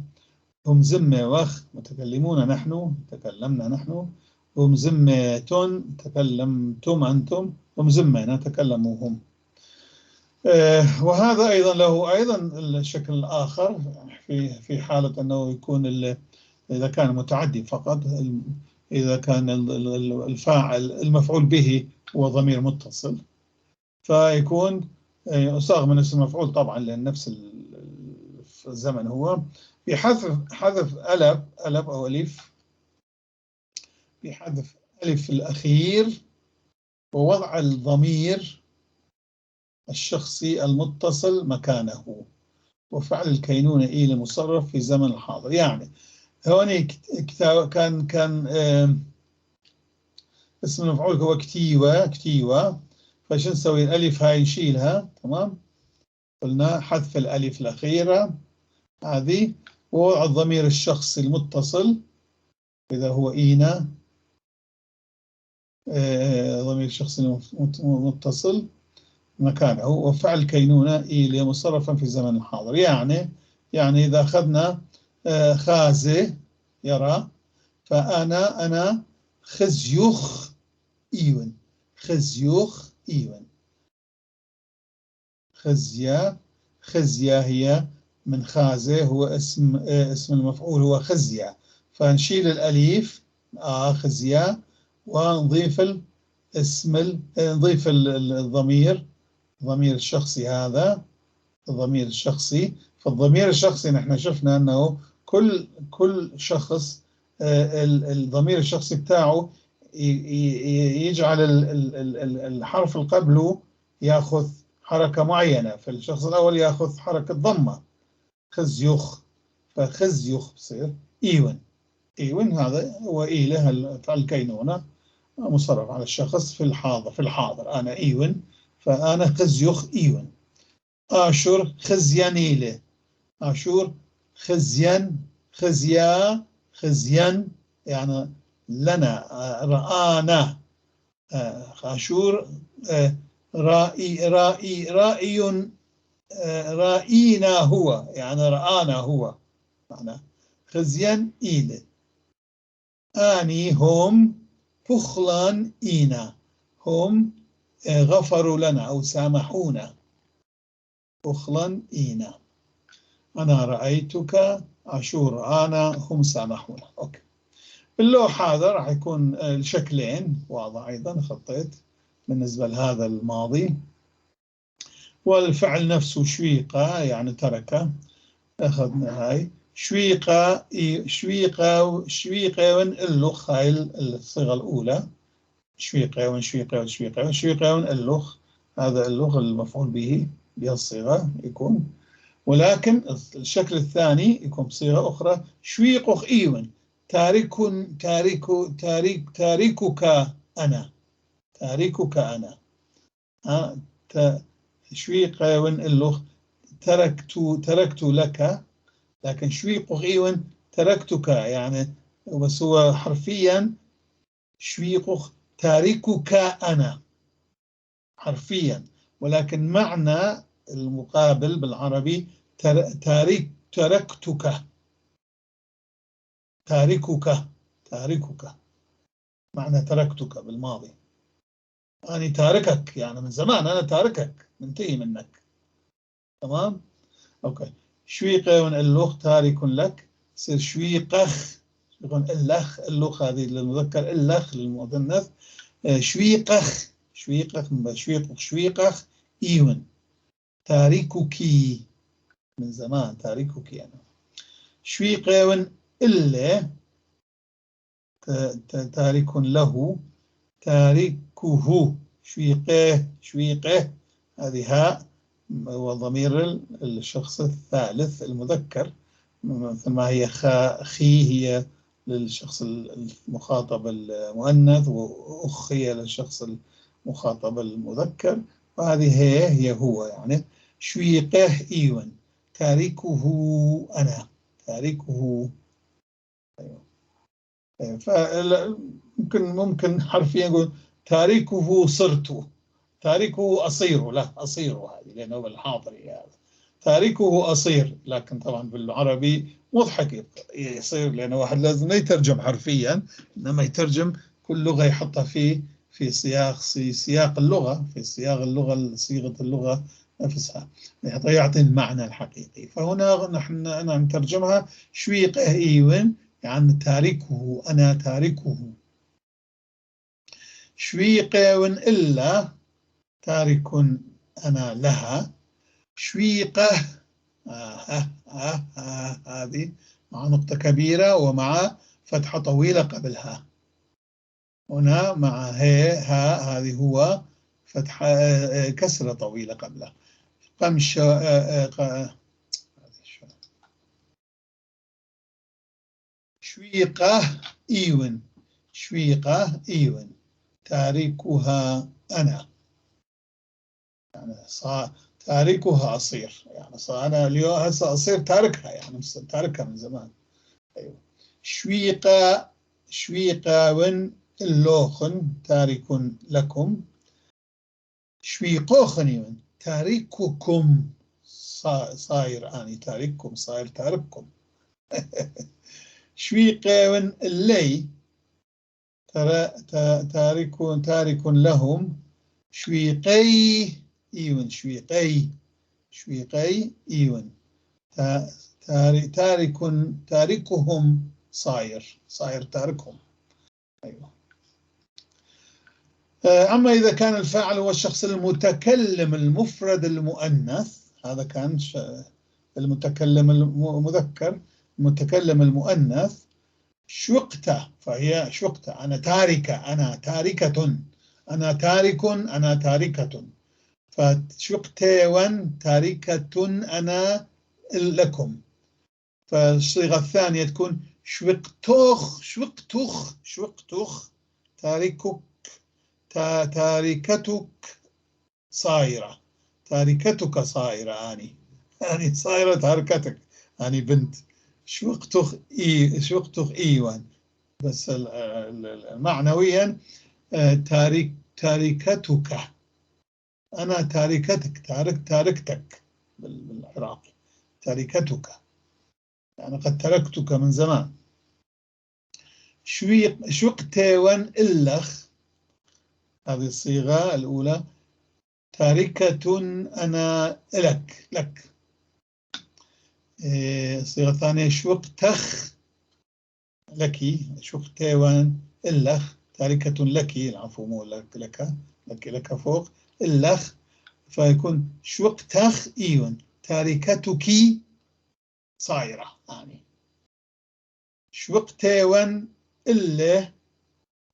هم زموخ متكلمون نحن، تكلمنا نحن. هم زمتون تكلمتم أنتم. هم زمنا تكلموا هم. وهذا أيضا له أيضا الشكل الآخر في حالة أنه يكون إذا كان متعدي فقط، إذا كان الفاعل المفعول به هو ضمير متصل، فيكون يصاغ من اسم المفعول طبعا لأن نفس الزمن هو، بحذف حذف ألف، ألف أو ألف، بحذف ألف الأخير ووضع الضمير الشخصي المتصل مكانه، وفعل الكينونة إلى مصرف في زمن الحاضر. يعني هون كان اسم المفعول هو كتيوة، كتيوة، فشو نسوي؟ الألف هاي نشيلها، تمام؟ قلنا حذف الألف الأخيرة هذه ووضع الضمير الشخصي المتصل إذا هو إينا، ضمير الشخصي المتصل مكانه، وفعل كينونة إلى مصرفا في زمن الحاضر. يعني إذا أخذنا خازي يرى، فأنا أنا خزيوخ إيون، خزيوخ إيون، خزيا، خزيا هي من خازي، هو اسم المفعول هو خزيا، فنشيل الأليف خزيا ونضيف الاسم، نضيف الضمير، الضمير الشخصي هذا، الضمير الشخصي. فالضمير الشخصي نحن شفنا أنه كل شخص الضمير الشخصي بتاعه يجعل الحرف اللي قبله ياخذ حركة معينة. فالشخص الأول يأخذ حركة ضمة خزيخ، فخزيخ بصير إيون. إيون هذا هو إيله فعل الكينونة مصرف على الشخص في الحاضر، في الحاضر أنا إيون، فأنا خزيخ إيون. آشور خزيانيله، آشور خزيان، خزيا، خزيان يعني لنا، رآنا. آشور رائي رائي رائي رائينا هو، يعني رآنا هو، معنى خزيان إيله. آني هم بخلان إينا، هم غفروا لنا أو سامحونا. بخلان إينا، أنا رأيتك، عاشور أنا، هم سامحونا. أوكي. باللوح هذا راح يكون الشكلين واضح أيضا، خطيت بالنسبة لهذا الماضي. والفعل نفسه شويقة يعني تركه، أخذنا هاي شويقة، شويقة، شويقة اللخ، هاي الصيغة الأولى شويقة وشويقة وشويقة وشويقة اللخ، هذا اللخ المفعول به بهالصيغة يكون. ولكن الشكل الثاني يكون بصيغة أخرى شويقخ إيون، تارك تارك تارك تاركك أنا، تاركك أنا. شويقة اللخ تركت، تركت لك، لكن شويقخ إيون تركتك يعني، بس هو حرفيا شويقخ تاركك أنا حرفيا، ولكن معنى المقابل بالعربي تارك، تركتك، تاركك، تاركك، معنى تركتك بالماضي، أنا تاركك يعني من زمان أنا تاركك، منتهي منك. تمام؟ أوكي. شويقة اللخ تارك لك، يصير شويقخ، يكون اللخ، اللخ هذه للمذكر، اللخ للمؤنث. شويقخ، شويقخ، شويقخ، شويقخ إيون، تاركك من زمان، تاركك أنا. شويقة إلا تارك له، تاركه، شويقه، شويقه، هذه هاء وضمير الشخص الثالث المذكر، مثل ما هي خا خي هي للشخص المخاطب المؤنث، وأخ هي للشخص المخاطب المذكر، وهذه هي هي هو يعني. شويقه إيون، تاركه أنا، تاركه. أيوه. فممكن ممكن حرفيا نقول تاركه صرت، تاركه أصير، لا أصير هذه لأنه بالحاضر هذا تاركه أصير، لكن طبعا بالعربي مضحك يصير، لأنه واحد لازم لا يترجم حرفيا، إنما يترجم كل لغة يحطها في سياق، سياق اللغة، في سياق اللغة، صيغة اللغة نفسها، يعطي المعنى الحقيقي. فهنا نحن نترجمها شويقه إيون يعني تاركه، أنا تاركه. شويقه إلا تارك أنا لها. شويقه هذه مع نقطة كبيرة ومع فتحة طويلة قبلها، هنا مع هي ها هذه هو فتحة كسرة طويلة قبلها. قمش شويقة إيون، شويقة إيون، تاركها أنا، يعني تاركها أصير، يعني أنا اليوم هسه أصير تاركها، يعني تاركها من زمان. أيوة. شويقة، شويقة ون اللوخن تارك لكم. شويقوخن تارككم، صاير أني تارككم، صاير تارككم. شويقة اللي تارك، تارك لهم. شويقي إيون، شويقي، شويقي إيون، تارك، تاركهم صاير، صاير تاركهم. أيوة. أما إذا كان الفاعل هو الشخص المتكلم المفرد المؤنث، هذا كان المتكلم المذكر، المتكلم المؤنث، شوقته، فهي شوقته، أنا تاركة، أنا تاركة، أنا تارك، أنا تاركة. فشوقتيون تاركة أنا لكم. فالصيغة الثانية تكون شوقتوخ شوقتوخ شوقتوخ تاركك تاركتك صايرة، تاركتك صايرة، أني صايرة تاركتك، أني بنت. شوقتخ إي شوقتخ إيوان، بس معنويا تاركتك، أنا تاركتك، تاركتك بالعراقي، تاركتك يعني قد تركتك من زمان. شوقتيون إلخ، هذه الصيغة الأولى، تاركة أنا لك لك. الصيغة الثانية شوقتخ لك، شوقتيون إلخ، تاركة لك، العفو مو لك لك لك لك فوق إلخ، فيكون شوقتخ إيون تاركتك صايرة يعني. شوقتيون إلا،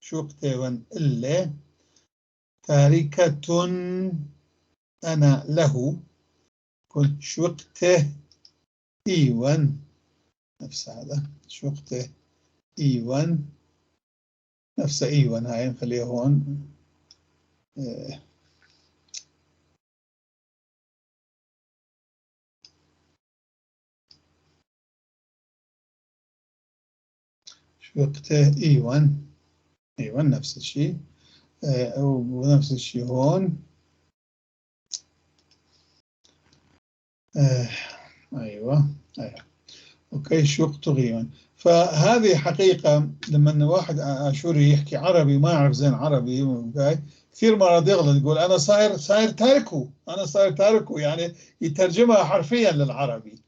شوقتيون إلا تاركة أنا له، كنت شوقته إيوان، نفس هذا شوقته إيوان، نفس إيوان، هاي نخليها هون. شوقته إيوان، إيوان نفس الشيء، ونفس الشيء هون. أيوة أيوة okay، شوقته غيوان. فهذه حقيقة لما واحد آشوري يحكي عربي ما يعرف زين عربي، كثير مرات يغلط، يقول أنا صاير تاركه، أنا صاير تاركه، يعني يترجمها حرفيا للعربي.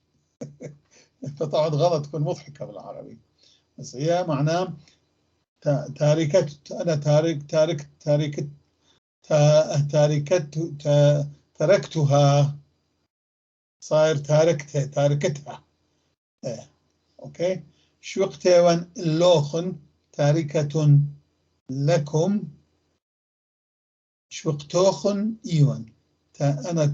فطبعا غلط، تكون مضحكة بالعربي، بس هي معناه تاركت، أنا تارك تارك تاركت تاركت تركتها، صاير تاركتها تاركتها. okay، شوقتيون اللوخن تاركة لكم، شوقتوخن إيون أنا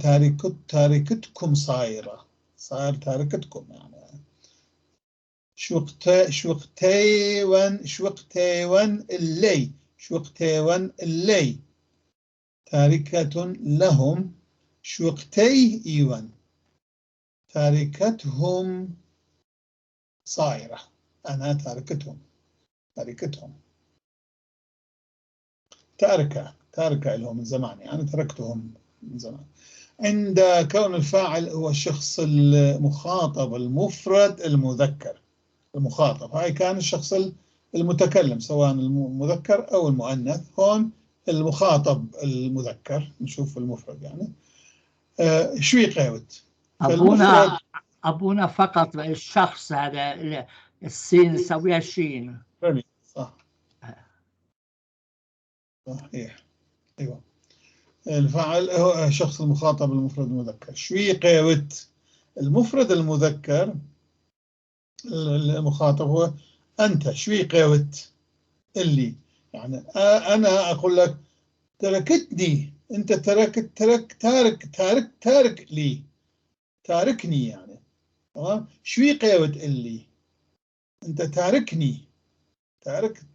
تاركتكم صايرة، صاير تاركتكم يعني. شوقتيون شوقتيون اللي، شوقتيون اللي تاركة لهم، شوقتي إيوان تاركتهم صايرة، أنا تاركتهم، تاركتهم، تاركة لهم من زمان، يعني تركتهم من زمان. عند كون الفاعل هو الشخص المخاطب المفرد المذكر، المخاطب هاي كان الشخص المتكلم سواء المذكر أو المؤنث، هون المخاطب المذكر، نشوف المفرد يعني. شوي قاوت أبونا فقط الشخص هذا السين نسويها شين. صح صحيح أيوة، الفاعل هو الشخص المخاطب المفرد المذكر. شوي قاوت المفرد المذكر المخاطب هو أنت، شوي قاوت اللي، يعني أنا أقول لك تركتني، أنت تركت ترك تارك تارك تارك لي، تاركني يعني، تمام. شوي قاوت اللي، أنت تاركني،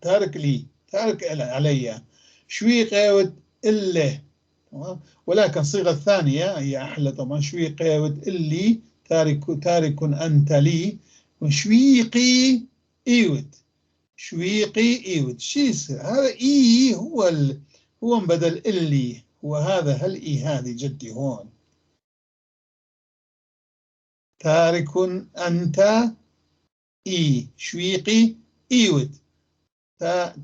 تارك لي، تارك علي، شوي قاوت اللي، تمام. ولكن الصيغة الثانية هي أحلى طبعا، شوي قاوت اللي تارك أنت لي، وشويقي إيوت، شويقي إيوت. شو يصير هذا؟ إي هو هو بدل اللي، هو هذا، هل إي هذه جدي هون تارك أنت إي، شويقي إيوت،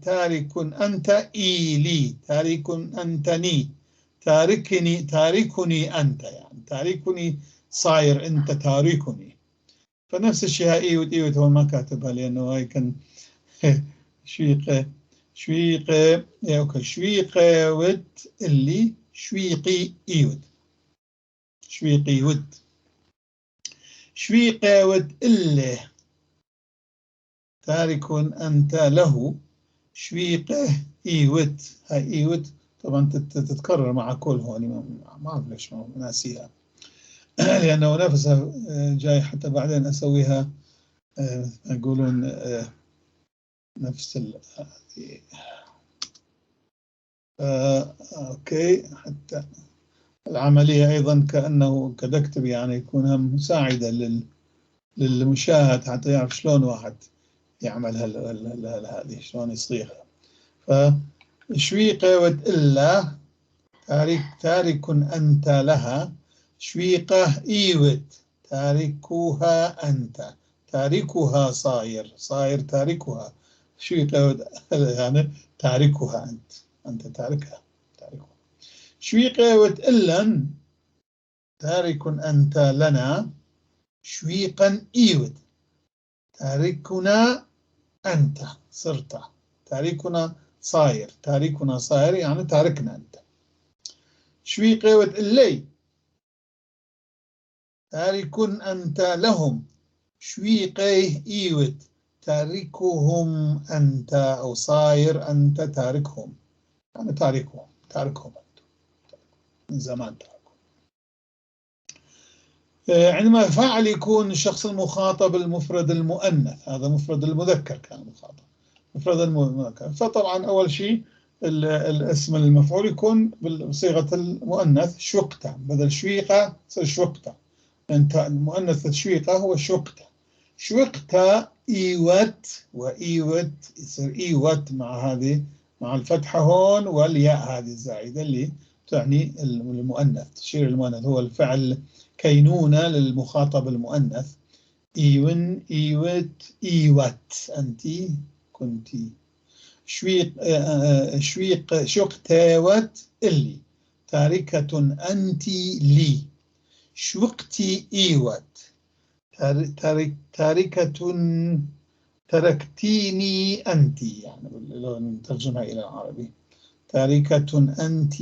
تارك أنت إي لي، تارك أنتني، تاركني، تاركني أنت، يعني تاركني صاير أنت تاركني. فنفس الشيء هاي إيوت إيوت هون ما كاتبها لأنه هاي كان شويقة شويقة، okay، شويقة ود اللي، شويقي إيوت، شويقي ود، شويقة ود اللي تارك أنت له، شويقة إيوت، هاي إيوت طبعا تتكرر مع كل هون، ما أعرف ليش ما ناسيها، لأنه نفسها جاي حتى بعدين أسويها. يقولون نفس ال okay، حتى العملية أيضا كأنه كدكتب، يعني يكون مساعدة للمشاهد حتى يعرف شلون واحد يعمل هذه، شلون يصيغها. فشويقة إلا تارك أنت لها، شويقة إيوت تاركها أنت، تاركها صاير، صاير تاركها. شويقة يعني تاركها أنت، أنت تاركها، تاركها. شويقة إلا تارك أنت لنا، شويقا إيوت تاركنا أنت، صرت تاركنا صاير، تاركنا صاير يعني تاركنا أنت. شويقة اللي تارك أنت لهم، شويقه إيوت تاركهم أنت، أو صاير أنت تاركهم، يعني تاركهم، تاركهم أنت من زمان تاركهم. عندما فاعل يكون الشخص المخاطب المفرد المؤنث، هذا مفرد المذكر كان مخاطب، مفرد المذكر. فطبعا أول شيء الاسم المفعول يكون بصيغة المؤنث شوقته، بدل شويقة تصير شوقته، أنت المؤنث شويقة هو شوقته. شوقته إيوت، وإيوت يصير إيوت مع هذه، مع الفتحة هون والياء هذه الزائدة اللي تعني المؤنث، تشير المؤنث، هو الفعل كينونة للمخاطب المؤنث. إيون إيوت إيوت أنت كنت. شويق شويق شوقتاوت اللي تاركة أنت لي، شوقتي إيوت تاركة تركتيني أنت، يعني لو نترجمها إلى العربي تاركة أنت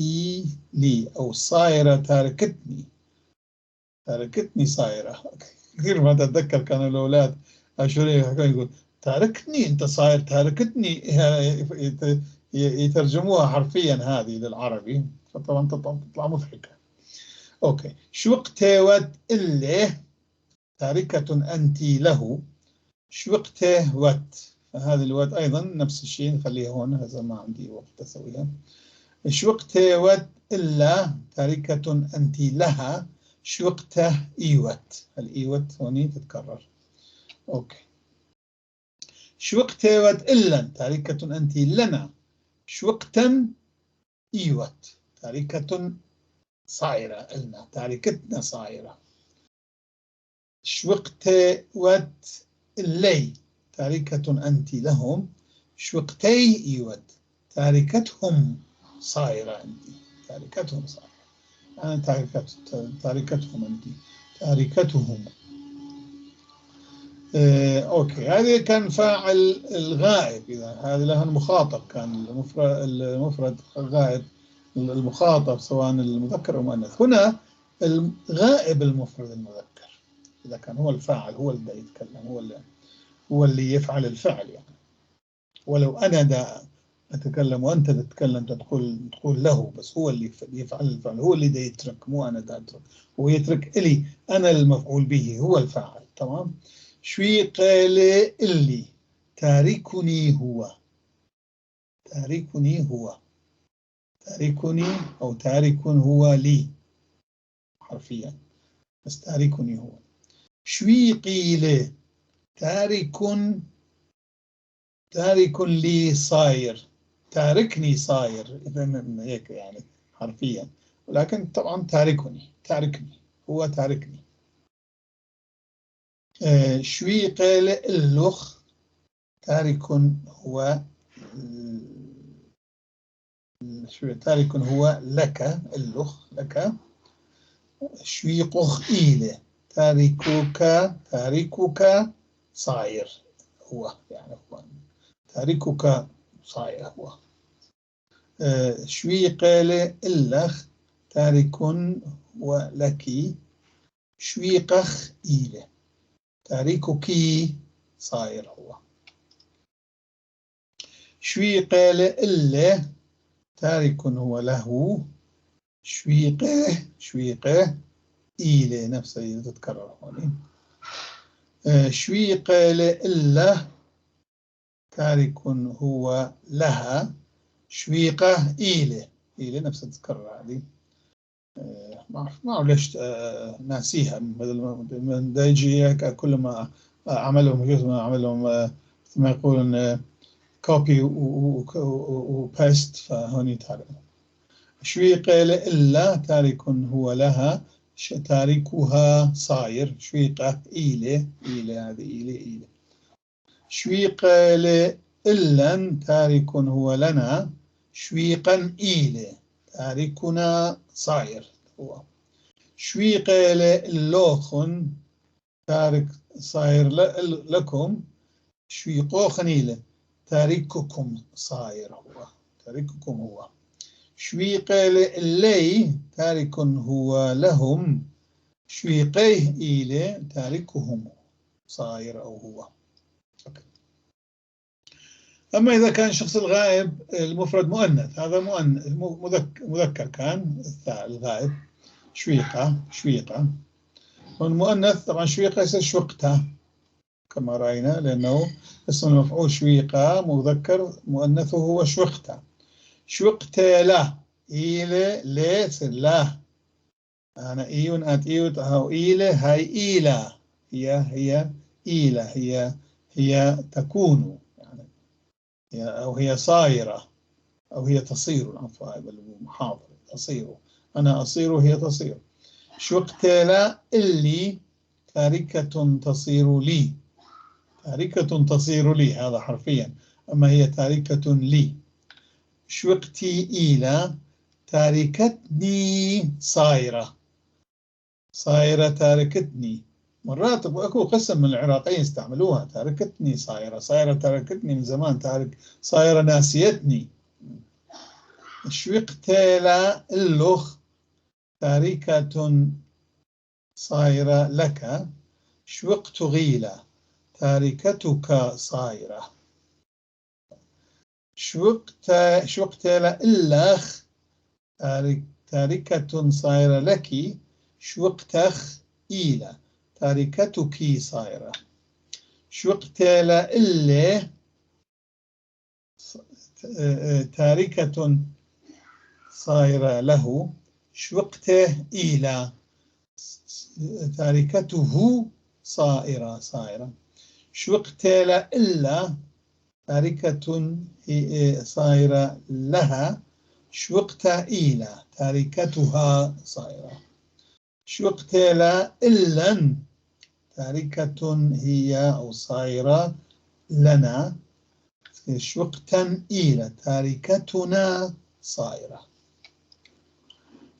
لي، أو صايرة تاركتني، تاركتني صايرة. كثير ما أتذكر كانوا الأولاد أشوري يقول تاركتني أنت صاير تاركتني، يترجموها حرفيا هذه للعربي، فطبعا تطلع مضحكة. okay، شوقتوت اللي تاركة أنت له، شوقته وت، فهذه الوت أيضا نفس الشيء نخليها هون، هذا ما عندي وقت أسويها. شوقته وت إلا تاركة أنت لها، شوقته إيوت، الإيوت هوني تتكرر. okay، شوقته وت إلا تاركة أنت لنا، شوقتا إيوت تاركة صايرة إلنا، تاركتنا صايرة. شوقته وت اللي تاركة أنت لهم، شوقتي إيوت تاركتهم صايرة أنت، تاركتهم صايرة، أنا تاركتهم أنت، تاركتهم. okay، هذه كان فاعل الغائب، إذا هذه لها المخاطب، كان المفرد الغائب المخاطب سواء المذكر أو المؤنث. هنا الغائب المفرد المذكر، إذا كان هو الفاعل، هو اللي يتكلم، هو اللي يفعل الفعل يعني. ولو أنا دا أتكلم وأنت تتكلم تقول له، بس هو اللي يفعل الفعل، هو اللي دا يترك، مو أنا دا أترك، هو يترك إلي، أنا المفعول به، هو الفاعل. تمام. شوي قال اللي تاركني هو، تاركني هو، تاركني أو تارك هو لي حرفيا، بس تاركني هو. شوي قيل تارك، تارك لي صاير، تاركني صاير، إذا هيك يعني حرفيا، ولكن طبعا تاركني، تاركني هو تاركني. شوي قال اللخ تارك هو، شوي تارك هو لك، اللخ لك. شويقخ إيلة تاركك، تاركك صاير هو، يعني هو تاركك صاير هو. شوي قال اللخ تارك هو لك، شويقخ إيلة تاركك صاير هو. شوي قال إلا تارك هو له. شويقه، شويقه إيلة، نفسها هي تتكرر هون. شويقة لإلا تارك هو لها. شويقة إيلة، إيلة نفسها تتكرر هذه. ما أعرف ليش ناسيها، بدل ما يجي هيك كل ما عملهم جزء ما عملهم مثل ما يقولون copy و paste، فهون يتعلم. شويقة لإلا تارك هو لها، تاركها صاير. شويقة إيلة، إيلة هذه إيلة، إيلة. شويقة لإلا تارك هو لنا. شويقا إيلة تاركنا صاير هو. شويقة للوخن تارك صاير لكم. شويقوخن إيلة تارككم صاير هو، تارككم هو. شويقة لي تارك هو لهم. شويقيه إيلة تاركهم صاير أو هو. أما إذا كان الشخص الغائب المفرد مؤنث، هذا مؤنث مذكر كان الغائب. شويقة، شويقة. والمؤنث طبعا شويقة يصير شوقته كما رأينا، لأنه اسم المفعول شويقة مذكر مؤنثه هو شوقته. شوقت لا إيلة لي لا، أنا إيون أت إيوت أو إيلة، هاي إيلة، هي هي إيلة، هي هي تكون يعني، أو هي صايرة أو هي تصير، عفوا بالمحاضرة تصير، أنا أصير هي تصير. شوقت لا اللي تاركة تصير لي، تاركة تصير لي هذا حرفيا، أما هي تاركة لي. شوقتي إلى تاركتني صايرة، صايرة تاركتني. مرات أكو قسم من العراقيين يستعملوها، تاركتني صايرة، صايرة تاركتني من زمان، تارك صايرة ناسيتني. شوقت لا اللخ تاركة صايرة لك. شوقت غيلة تاركتك صايرة. شوقت، شوقت لإلخ تاركة صايرة لك. شوقتخ إيلة تاركتك صايرة. شوقت لإلي تاركة صايرة له. شوقته إيلة تاركته صائرة، صائرة. شوقت لإلا تاركة صائرة لها. شوقت إلى تاركتها صائرة. شوقت إلا تاركة هي أو صائرة لنا. شوقتا إلى تاركتنا صائرة.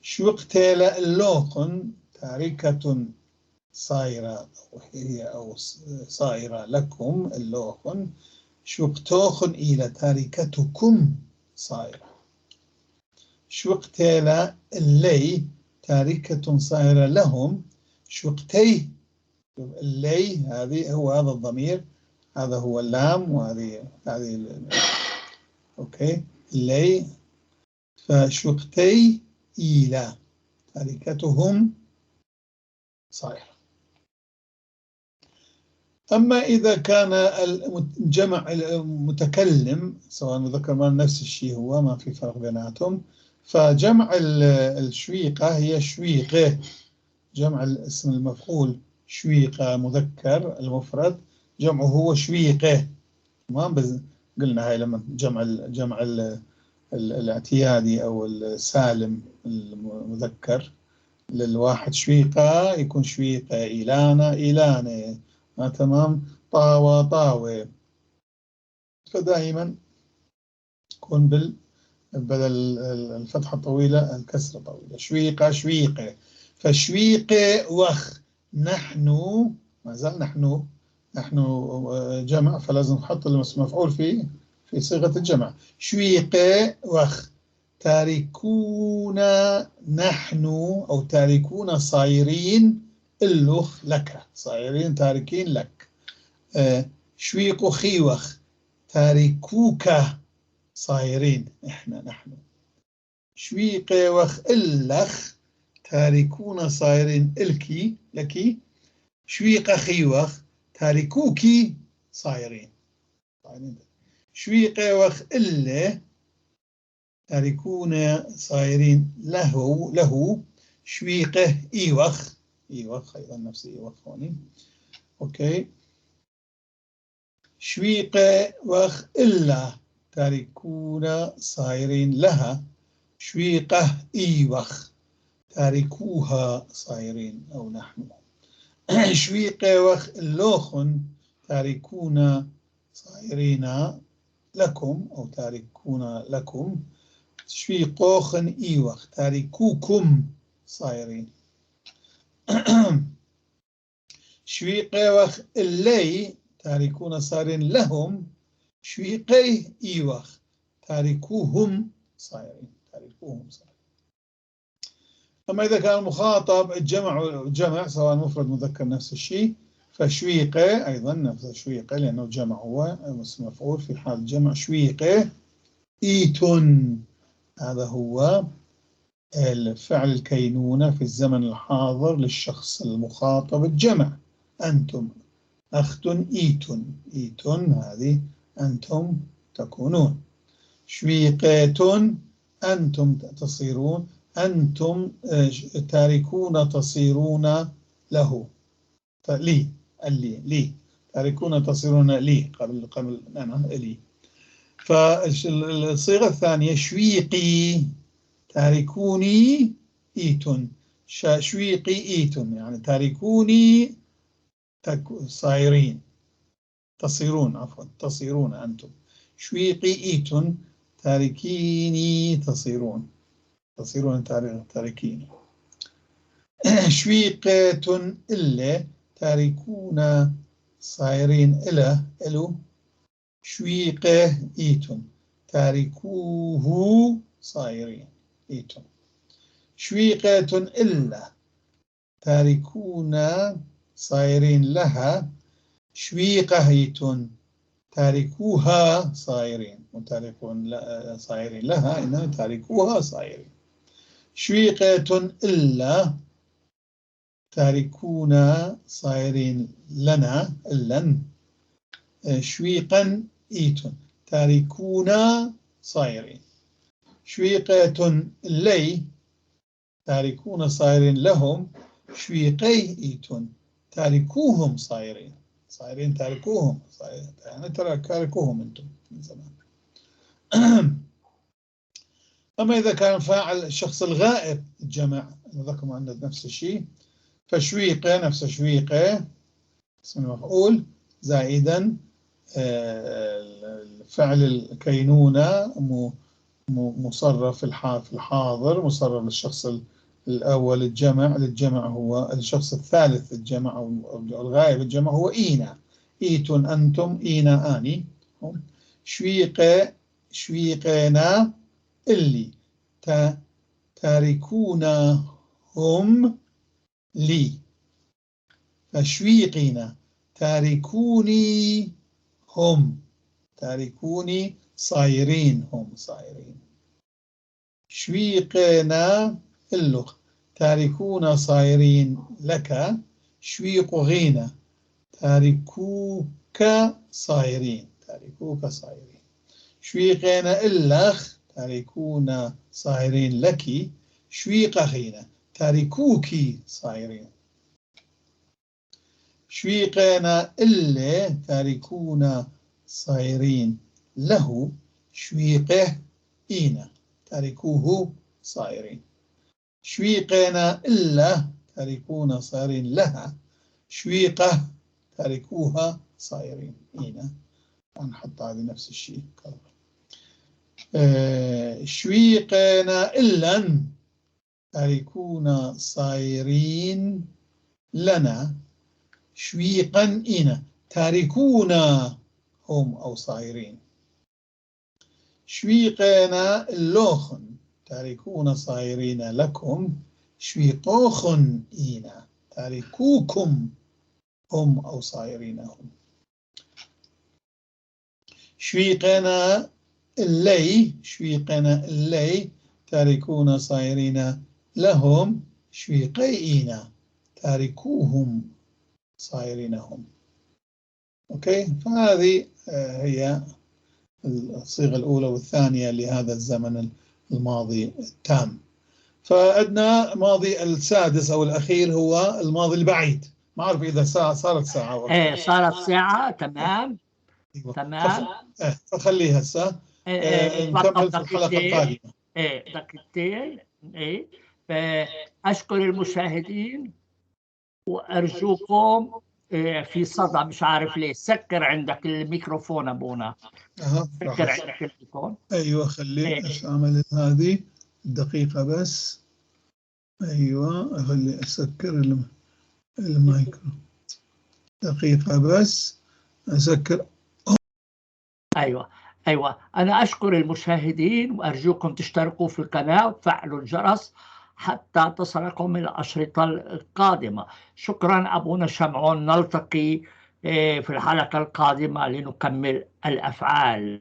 شوقت لوق تاركة صائرة أو هي أو صائرة لكم اللوق. شوقتوخ إلى تاركتكم صائرة. شوقت اللي تاركة صائرة لهم. شوقتي اللي هذه هو هذا الضمير، هذا هو اللام وهذه هذه أوكي اللي. فشوقتي إلى تاركتهم صائرة. أما إذا كان الجمع المتكلم سواء مذكر ما نفس الشيء، هو ما في فرق بيناتهم. فجمع الشويقة هي شويقة، جمع الاسم المفعول شويقة مذكر المفرد جمعه هو شويقة. تمام، بس قلنا هاي لما جمع الجمع الاعتيادي أو السالم المذكر للواحد شويقة يكون شويقة، إيلانة إيلانة، تمام، طاوة طاوة. فدائما يكون بدل الفتحة الطويلة الكسرة طويلة، شويقة شويقة. فشويقة وخ نحن، ما زال نحن، نحن جمع فلازم نحط المفعول في صيغة الجمع. شويقة وخ تاركونا نحن أو تاركونا صايرين اللخ لك، صايرين تاركين لك. شويق خيوخ تاركوك صايرين إحنا نحن. شويقة وخ إلخ تاركون صايرين إلكي لكي. شويقة خيوخ تاركوكي صايرين. شويقة وخ إلة تاركون صايرين له. شويقة إيوخ، إيوخ أيضا نفس إيوخ هوني. okay. شويقة وخ إلا تاركون صايرين لها. شويقة إيوخ تاركوها صايرين أو نحن. شويقة وخ اللوخن تاركون صايرين لكم أو تاركون لكم. شويقوخن إيوخ تاركوكم صايرين. شويقة وخ اللي تاركون صايرين لهم. شويقي إيوخ تاركوهم صايرين، تاركوهم صايرين. أما إذا كان المخاطب الجمع جمع سواء مفرد مذكر نفس الشيء، فشويقة أيضا نفس شويقة لأنه جمع هو اسم مفعول في حال جمع. شويقة إيتون، هذا هو الفعل الكينونة في الزمن الحاضر للشخص المخاطب الجمع. أنتم أخت إيتون، إيتون هذه أنتم تكونون. شويقة أنتم تصيرون، أنتم تاركون تصيرون له، لي، اللي لي، تاركون تصيرون لي قبل أنا لي. فالصيغة الثانية شويقي تاركوني إيتون، شويقي إيتون يعني تاركوني صايرين، تصيرون عفوا، تصيرون أنتم. شويقي إيتون تاركيني تصيرون، تصيرون تاركيني. شويقة إلا تاركون صايرين إلى إلو. شويقة إيتون تاركوه صايرين إيتون. شويقة إلا تاركون صايرين لها. شويقة إيتون تاركوها صايرين، وتاركون صايرين لها إنما تاركوها صايرين. شويقة إلا تاركون صايرين لنا إلا. شويقا إيتون تاركونا صايرين. شويقة لي تاركون صايرين لهم. شويقي إيتون تاركوهم صايرين، صايرين تاركوهم صايرين، يعني تاركوهم أنتم من زمان. أما إذا كان فاعل الشخص الغائب الجمع المذكر مؤنث نفس الشيء، فشويقة نفس شويقة اسم المفعول زائدا فعل الكينونة مصرف في الحاضر، مصرف للشخص الأول الجمع، للجمع هو الشخص الثالث الجمع أو الغائب الجمع هو إينا، إيتون أنتم، إينا آني. شويقة شويقنا اللي تاركون هم لي، فشويقنا تاركوني هم، تاركوني صايرين هم صايرين. شويقنا اللغ تاركون صايرين لك. شويق غينا تاركوك صايرين، تاركوك صايرين. شويقنا اللخ تاركون صايرين لك. شويق غينا تاركوك صايرين. شويقنا اللي تاركون صايرين له. شويقه إينا تاركوه صايرين. شويقنا إلا تاركون صايرين لها. شويقة تاركوها صايرين إينا. نحط هذه نفس الشيء. شويقنا إلا تاركون صايرين لنا. شويقا إينا تاركونا هم أو صايرين. شويقنا اللوخن تاركون صايرين لكم. شويقوخن إينا تاركوكم هم أو صايرين هم. شويقنا اللي، شويقنا اللي تاركون صايرين لهم شويقينا، تاركوهم صايرينهم. okay، فهذه هي الصيغة الأولى والثانية لهذا الزمن الماضي التام. فعندنا ماضي السادس أو الأخير هو الماضي البعيد. ما أعرف إذا ساعة صارت ساعة ولا ايه صارت ساعة، تمام. أيوة. تمام. فخليها هسه. إيه إيه. نكمل في الحلقة القادمة. ايه، دقيقتين. ايه، أشكر المشاهدين وأرجوكم. إيه، في صدى، مش عارف ليه. سكر عندك الميكروفون أبونا. سكر عندك الميكروفون. أيوة، خلي إيه. أعمل هذه دقيقة بس. أيوة، أخلي أسكر المايكرو دقيقة بس أسكر. أيوة، أنا أشكر المشاهدين وأرجوكم تشتركوا في القناة وتفعلوا الجرس حتى تصلكم الأشرطة القادمة. شكرا أبونا شمعون، نلتقي في الحلقة القادمة لنكمل الأفعال.